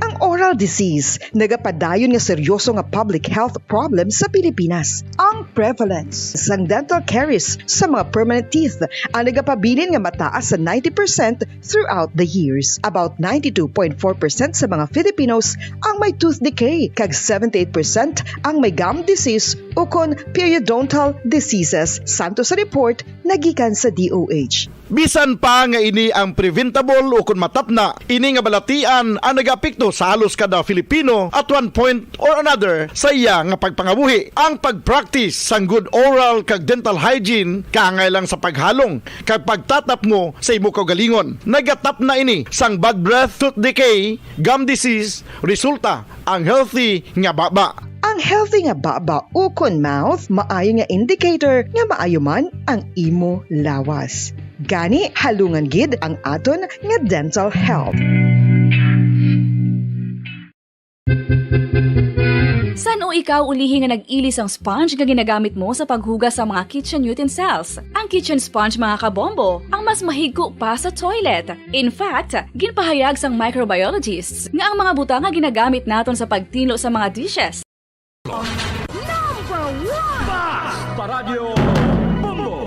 Ang Dental disease, nagapadayon nga seryoso nga public health problem sa Pilipinas. Ang prevalence sang dental caries sa mga permanent teeth ang nagapabilin nga mataas sa ninety percent throughout the years. About ninety-two point four percent sa mga Filipinos ang may tooth decay, kag seventy-eight percent ang may gum disease ukon periodontal diseases, santo sa report nagikan sa D O H. Bisan pa nga ini ang preventable ukon matapna, ini nga balatian ang nagaapekto sa halos kada Filipino at one point or another sa iya nga pagpangabuhi. Ang pag-practice sang good oral kag dental hygiene kaangay lang sa paghalong kag pagtatapngo sa imo kaugalingon. Nagatapna ini sang bad breath, tooth decay, gum disease, resulta ang healthy nga baba. Ang healthy nga baba ukon mouth maayo nga indicator nga maayo man ang imo lawas. Gani, halungan gid ang aton nga dental health. San-o ikaw ulihi nga nag-ili sang sponge nga ginagamit mo sa paghugas sa mga kitchen utensils? Ang kitchen sponge, mga kabombo, ang mas mahigko pa sa toilet. In fact, ginpahayag sang microbiologists nga ang mga butang nga ginagamit naton sa pagtinlo sa mga dishes, Number one! Basta Radyo Bombo!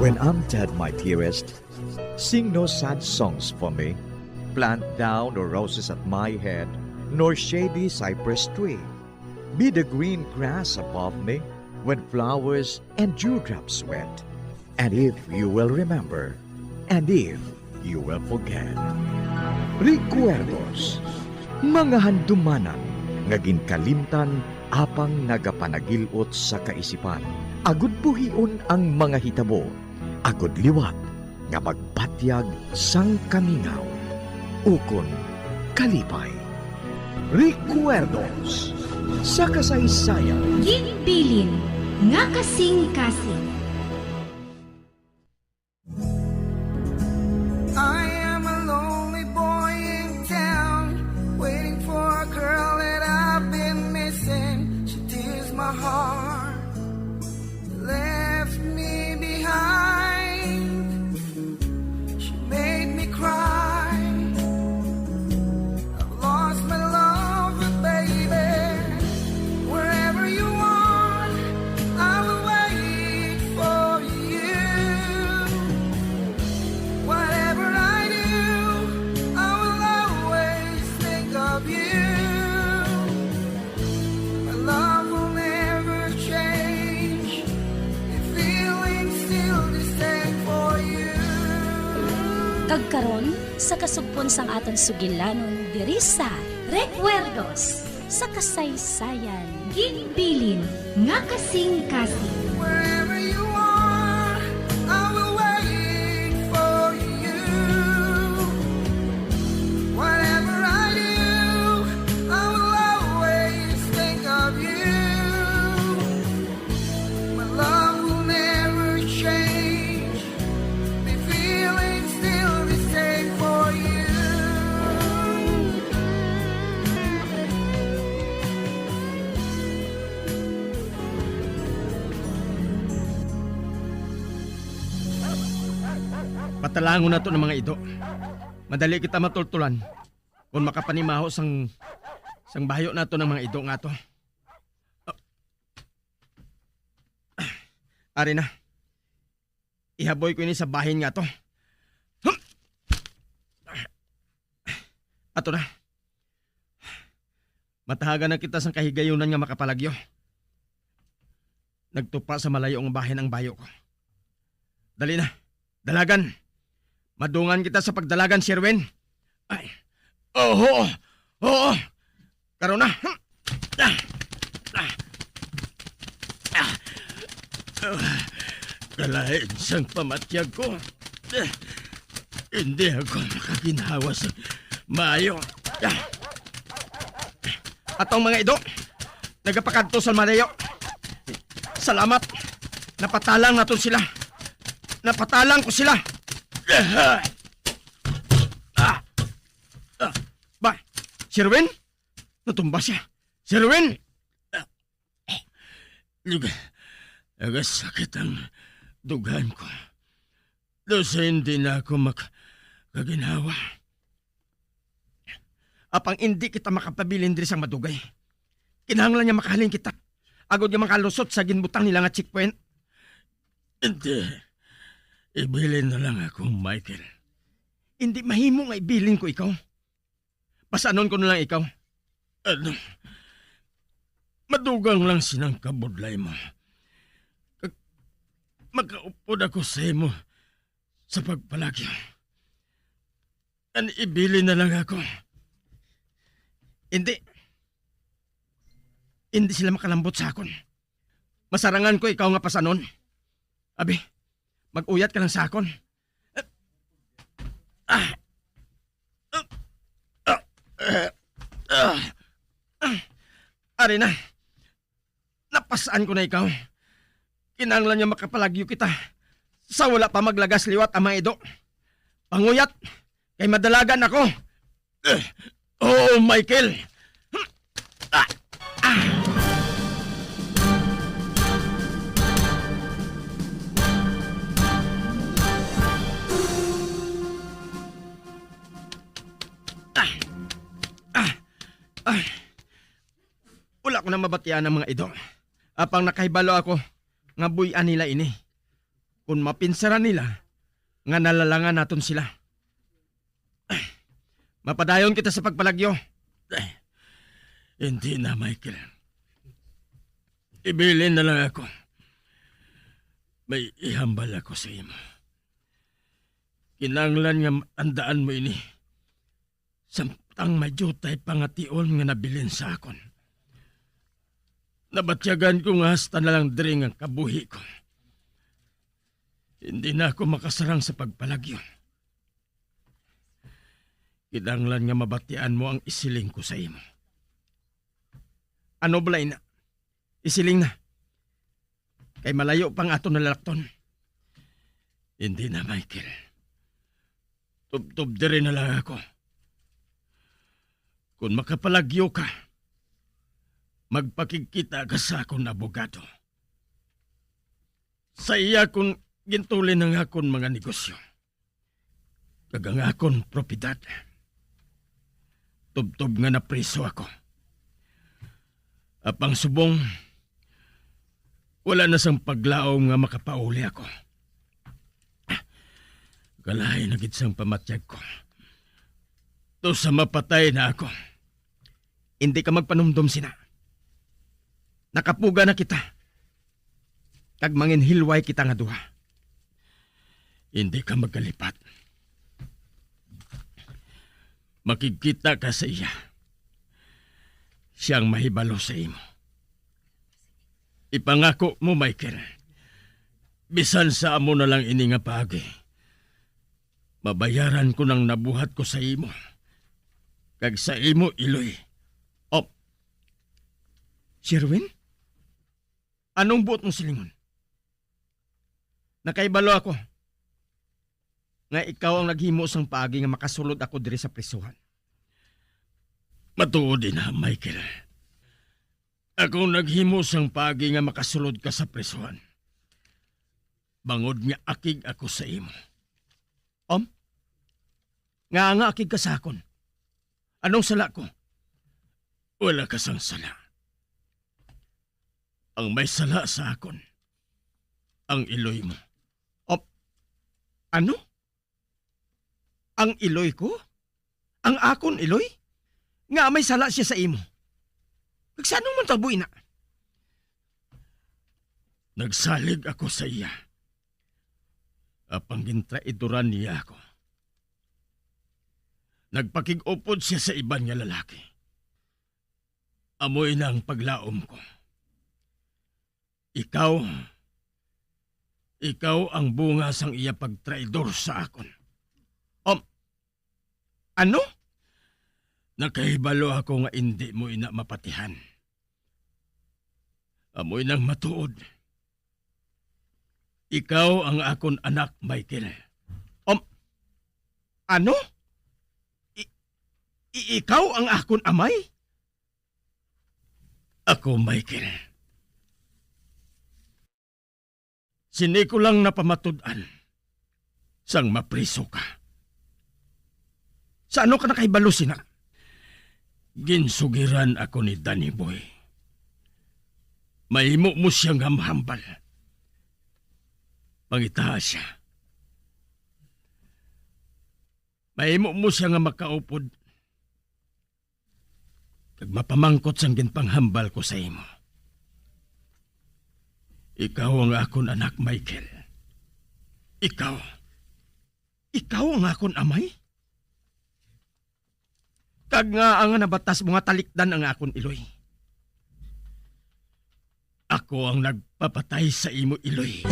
When I'm dead, my dearest, sing no sad songs for me. Plant thou no roses at my head, nor shady cypress tree. Be the green grass above me when flowers and dewdrops wet. And if you will remember, and if you will forget. Recuerdos, mga handumanan nga ginkalimtan apang nagapanagil-ot sa kaisipan. Agud buhion ang mga hitabo, agud liwat nga magbatyag sang kamingaw ukon kalipay. Recuerdos sa kasaysayan. Ginbilin nga kasing-kasing. I am a lonely boy in town, waiting for a girl that I've been missing. She tears my heart, left me behind. She made me cry. I've lost my love, but baby, wherever you are, I will wait for you. Whatever I do, I will always think of you. My love will never change. The feeling's still the same for you. Kag karon, sa kasugpon sang aton sugilanon diri sa Recuerdos sa Kasaysayan. Ginbilin nga kasing-kasing. Wherever you are, I will wait for you. Whatever I do, I will always think of you. My love will never change. The feeling's still the same for you. Patalangon nato ang mga ido. Madali kita matultulan kung makapanimaho sang, sang bayo nato ng mga ido nga to. Ari na. Ihaboy ko ini sa bahin nga to. Ato na. Matahagan na kita sang kahigayunan nga makapalagyo. Nagtupa sa malayo nga bahin ang bayo ko. Dali na. Dalagan. Madungan kita sa pagdalagan, Sherwin. Ay. Oho. Oo. Karon na. Ah. Ah. Ah. Ah. Kalain sang pamatyag ko. Ah. Hindi ako makaginhawa sa maayo. Ah. Atong mga ido, nagapakadto sa malayo. Salamat. Napatalang naton sila. Napatalang ko sila. Ah. Ah. Ba, Sherwin? Natumba siya. Sherwin! Nag-, nagasakit ang dughan ko. Daw sa hindi na ako mak-, Kaginhawa. Apang indi kita makapabilin diri sang madugay. Kinahanglan nga makahalin kita agod nga makalusot sa ginbutang nila nga checkpoint. Hindi. Ibilin na lang ako, Michael. Hindi mahimo nga ibilin ko ikaw. Pasanon ko na lang ikaw. Ano? Madugang lang sinang kabudlay mo. Kag makaupod ako sa imo sa pagpalagyo. An ibilin na lang ako. Hindi. Hindi sila makalambot sa akon. Masarangan ko ikaw nga pasanon. Abi, mag-uyat ka lang sa akon. Ah. Ah. Ah. Ah. Ah. Ari na. Napasaan ko na ikaw. Kinahanglan nga makapalagyo kita sa wala pa maglagas liwat ang mga ido. Panguyat, kay madalagan ako. Eh, oo, Michael. Ah, ah. Ah, ah, ah. Wala ko na mabatian ang mga ido. Apang nakahibalo ako nga buy-an nila ini. Kon mapinsaran nila nga nalalangan naton sila. Mapadayon kita sa pagpalagyo. Hindi na, Michael. Ibilin na lang ako. May ihambal ako sa imo. Kinahanglan nga matandaan mo ini. Samtang may diutay pa nga tion nga nabilin sa akon. Nabatyagan ko nga hasta na lang diri nga kabuhi ko. Hindi na ako makasarang sa pagpalagyo. Kinahanglan nga mabatian mo ang isiling ko sa imo. Ano bala ina? Isiling na. Kay malayo pa ang aton nalalakton. Hindi na, Michael. Tubtob diri na lang ako. Kung makapalagyo ka, magpakigkita ka sa akon abogado. Sa iya kung gintulin ang akon mga negosyo. Kag ang akon propiedad. Tubtob nga napriso ako. Apang subong, wala na sang paglaom nga makapauli ako. Kalain na gid sang pamatyag ko. To sa mapatay na ako. Indi ka magpanumdom sina. Nakapuga na kita. Kag manginhilway kita nga duha. Indi ka magkalipat. Makigkita ka sa iya. Siya ang mahibalo sa imo. Ipangako mo, Michael. Bisan sa amo na lang ini nga paagi. Mabayaran ko nang nabuhat ko sa imo, kag sa imo iloy. Oh. Sherwin? Anong buot mo silingon? Nakahibalo ako nga ikaw ang naghimo sang paagi nga makasulod ako diri sa prisuhan. Matuod ina, Michael. Ako ang naghimo sang paagi nga makasulod ka sa prisuhan. Bangod nga akig ako sa imo. Om? Nga nga akig ka sa akon? Anong sala ko? Wala ka sang sala. Ang may sala sa akon, ang iloy mo. Om? Ano? Ang iloy ko? Ang akon iloy? Nga may sala siya sa imo? Kag sa anong man tabo ina? Nagsalig ako sa iya. Apang gintraidoran niya ako. Nagpakig-upod siya sa iban nga lalaki. Amo ina ang paglaom ko. Ikaw, ikaw ang bunga sang iya pagtraidor sa akon. Um, ano? Nakahibalo ako nga indi mo ina mapatihan. Amo inang matuod. Ikaw ang akon anak, Michael. Um, ano? I-, i-, ikaw ang akon amay? Ako, Michael. Sini ko lang napamatud-an sang mapriso ka. Sa ano ka nakahibalo sina? Ginsugiran ako ni Danny Boy. Mahimo mo siyang hamhambal. Pangitaha siya. Mahimo mo siya nga makaupod kag mapamangkot sang ginpanghambal ko sa imo. Ikaw ang akon anak, Michael. Ikaw. Ikaw ang akon amay? Kag ngaa nga nabatas mo nga talikdan ang akon iloy? Ako ang nagpapatay sa imo iloy.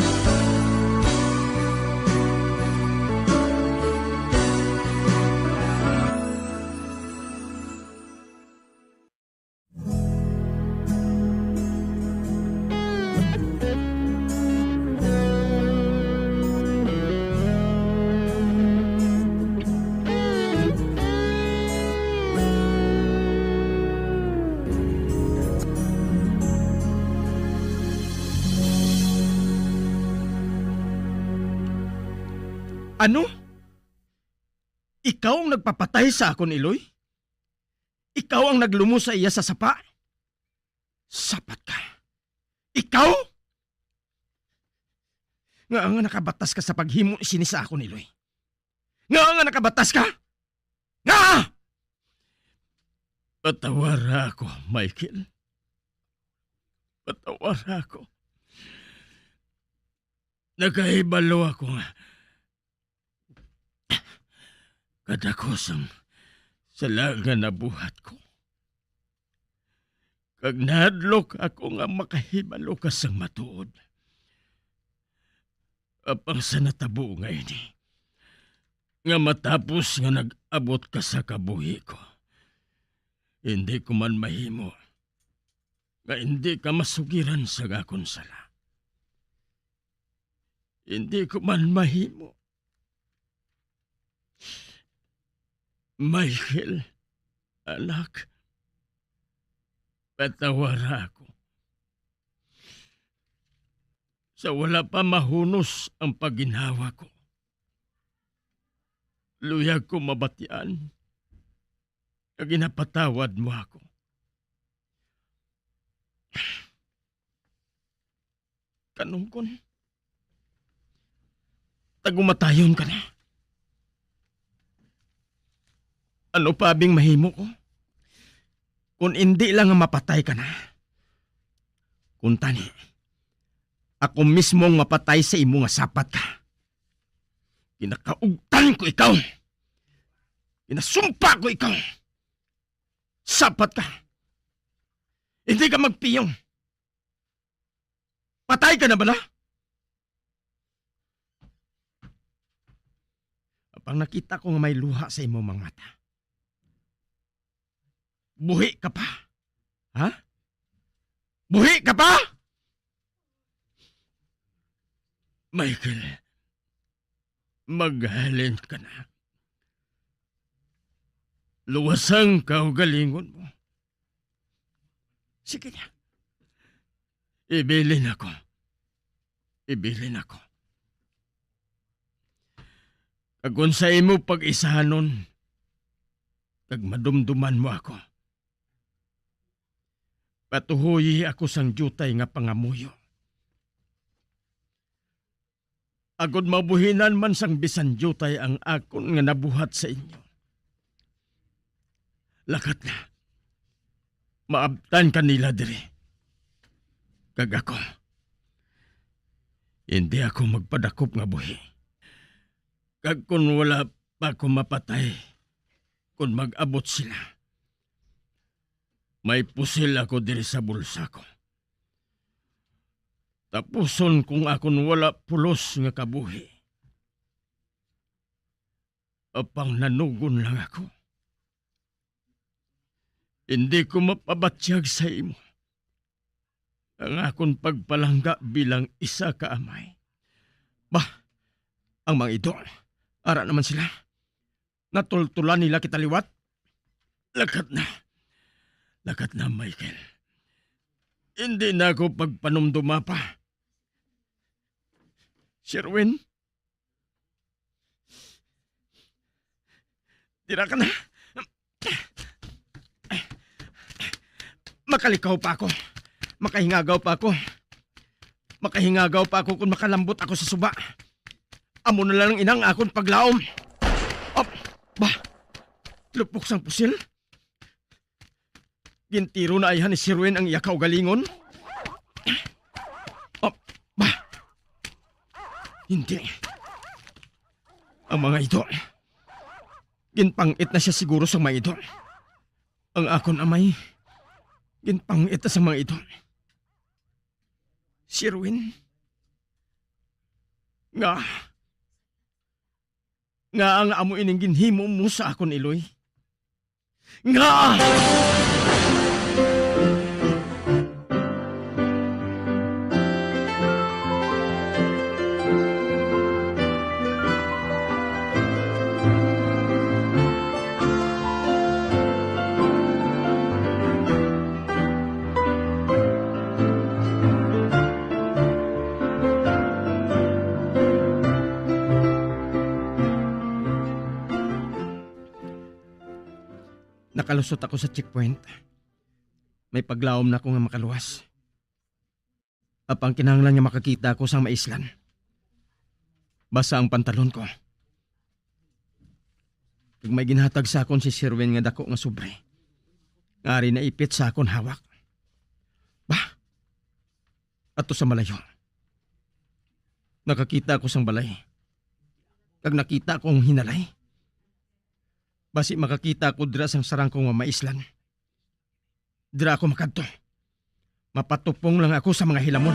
Ano? Ikaw ang nagpapatay sa akon iloy? Ikaw ang naglumos sa iya sa sapa? Sapat ka. Ikaw? Ngaa nga nakabatas ka sa paghimo sini sa akon iloy? Ngaa nga nakabatas ka? Ngaa? Patawara ako, Michael. Patawara ako. Nakahibalo ako nga kadako sang sala nga nabuhat ko. Kag nahadlok ako nga makahibalo ka sang matuod. Apang sa natabo nga ini, nga matapos nga nag-abot ka sa kabuhi ko, hindi ko man mahimo nga hindi ka masugiran sa akon sala. Hindi ko man mahimo. Michael, anak, patawara ako. Sa wala pa mahunos ang pagginhawa ko, luyag ko mabatian nga ginapatawad mo ako. Kanungkon, tagumatayon ka na. Ano pa bing mahimo ko? Kung indi lang nga mapatay ka na. Kung tani, ako mismo ang mapatay sa imo nga sapat ka. Ginakaugtan ko ikaw. Ginasumpa ko ikaw. Sapat ka. Hindi ka magpiyong. Patay ka na bala? Apang nakita ko nga may luha sa imo mga mata. Buhi ka pa? Ha? Buhi ka pa? Michael, maghalin ka na. Luwasang kaugalingon mo. Sige na. Ibilin ako. Ibilin ako. Kag kung sa imo pag-isahanon, kag madumduman mo ako, patuhoyi ako sang diutay nga pangamuyo. Agod mabuhinan man sang bisan diutay ang akon nga nabuhat sa inyo. Lakat na. Maabtan ka nila diri. Kag ako, hindi ako magpadakop nga buhi. Kag kon wala pa ako mapatay, kon mag-abot sila, may pusil ako diri sa bulsa ko. Tapuson kong akon wala pulos nga kabuhi. Apang nanugon lang ako. Hindi ko mapabatyag sa imo ang akon pagpalangga bilang isa ka amay. Bah, ang mga idol, ara naman sila. Natultulan nila kita liwat. Lakat na. Lakat na, Michael. Hindi na ako pagpanumduma pa. Sherwin, Dira ka na. Makalikaw pa ako. Makahingagaw pa ako. Makahingagaw pa ako kung makalambot ako sa suba. Amo na lang ina ang akon paglaom. Op, ba? Lupok sang pusil? Gintiro na ayhan ni Sherwin ang iya kaugalingon? Op, ba? Hindi. Ang mga ito, ginpangit na siya siguro sa mga ito. Ang akon amay, ginpangit na sa mga ito. Sherwin, nga, nga ang amo ining ginhimo mo sa akon, Iloy? Nga! Nakalusot ako sa checkpoint. May paglaom na ako nga makaluwas. Apang kinahanglan nga makakita ako sang maislan. Basa ang pantalon ko. Kag may ginhatag sa akon si Sherwin nga dako nga sobre. Nga ari naipit sa akon hawak. Bah! Ato sa malayo. Nakakita ako sang balay. Kag nakita ko ang hinalay. Basi makakita ako dira sang sarang ko nga maislan. Dira ako makadto. Mapatupong lang ako sa mga hilamon.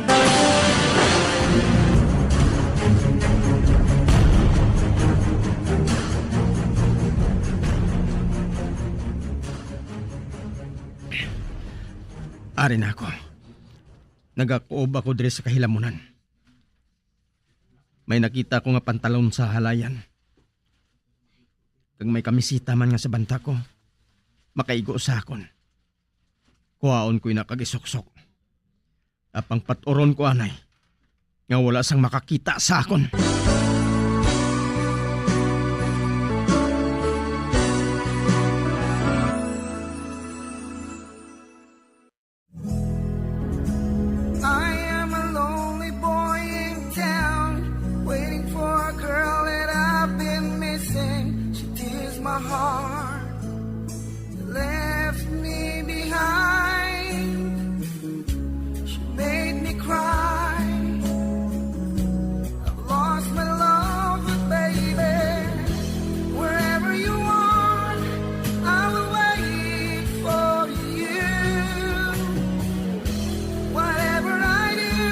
Ari na ako. Nagakuob ako diri sa kahilamunan. May nakita ko nga pantalon sa halayan. Kag may kamisita man nga sa banta ko, makaigo sa akon. Kuhaon ko ina kag isuksok. Apang pat-uron ko anay nga wala sang makakita sa akon. I am a lonely boy in town, waiting for a girl that I've been missing. She tears my heart, left me behind. She made me cry. I've lost my love, but baby, wherever you are, I will wait for you. Whatever I do,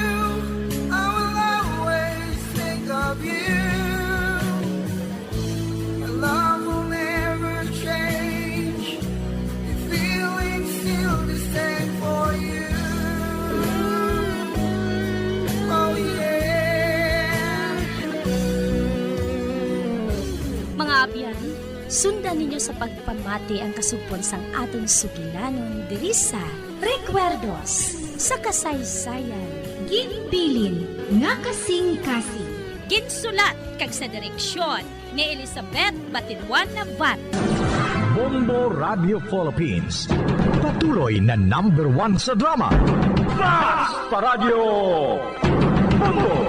I will always think of you. My love will never change. The feeling's still the same for you. Oh, yeah. Mga abyan, sundan ninyo sa pagpamati ang kasugpon sang aton sugilanon diri sa Recuerdos sa Kasaysayan. Ginbilin nga kasing-kasing. Ginsulat kag sa direksyon ni Elizabeth Batiluan Navarro. Bombo Radio Philippines, patuloy na number one sa drama. Basta Radyo Bombo!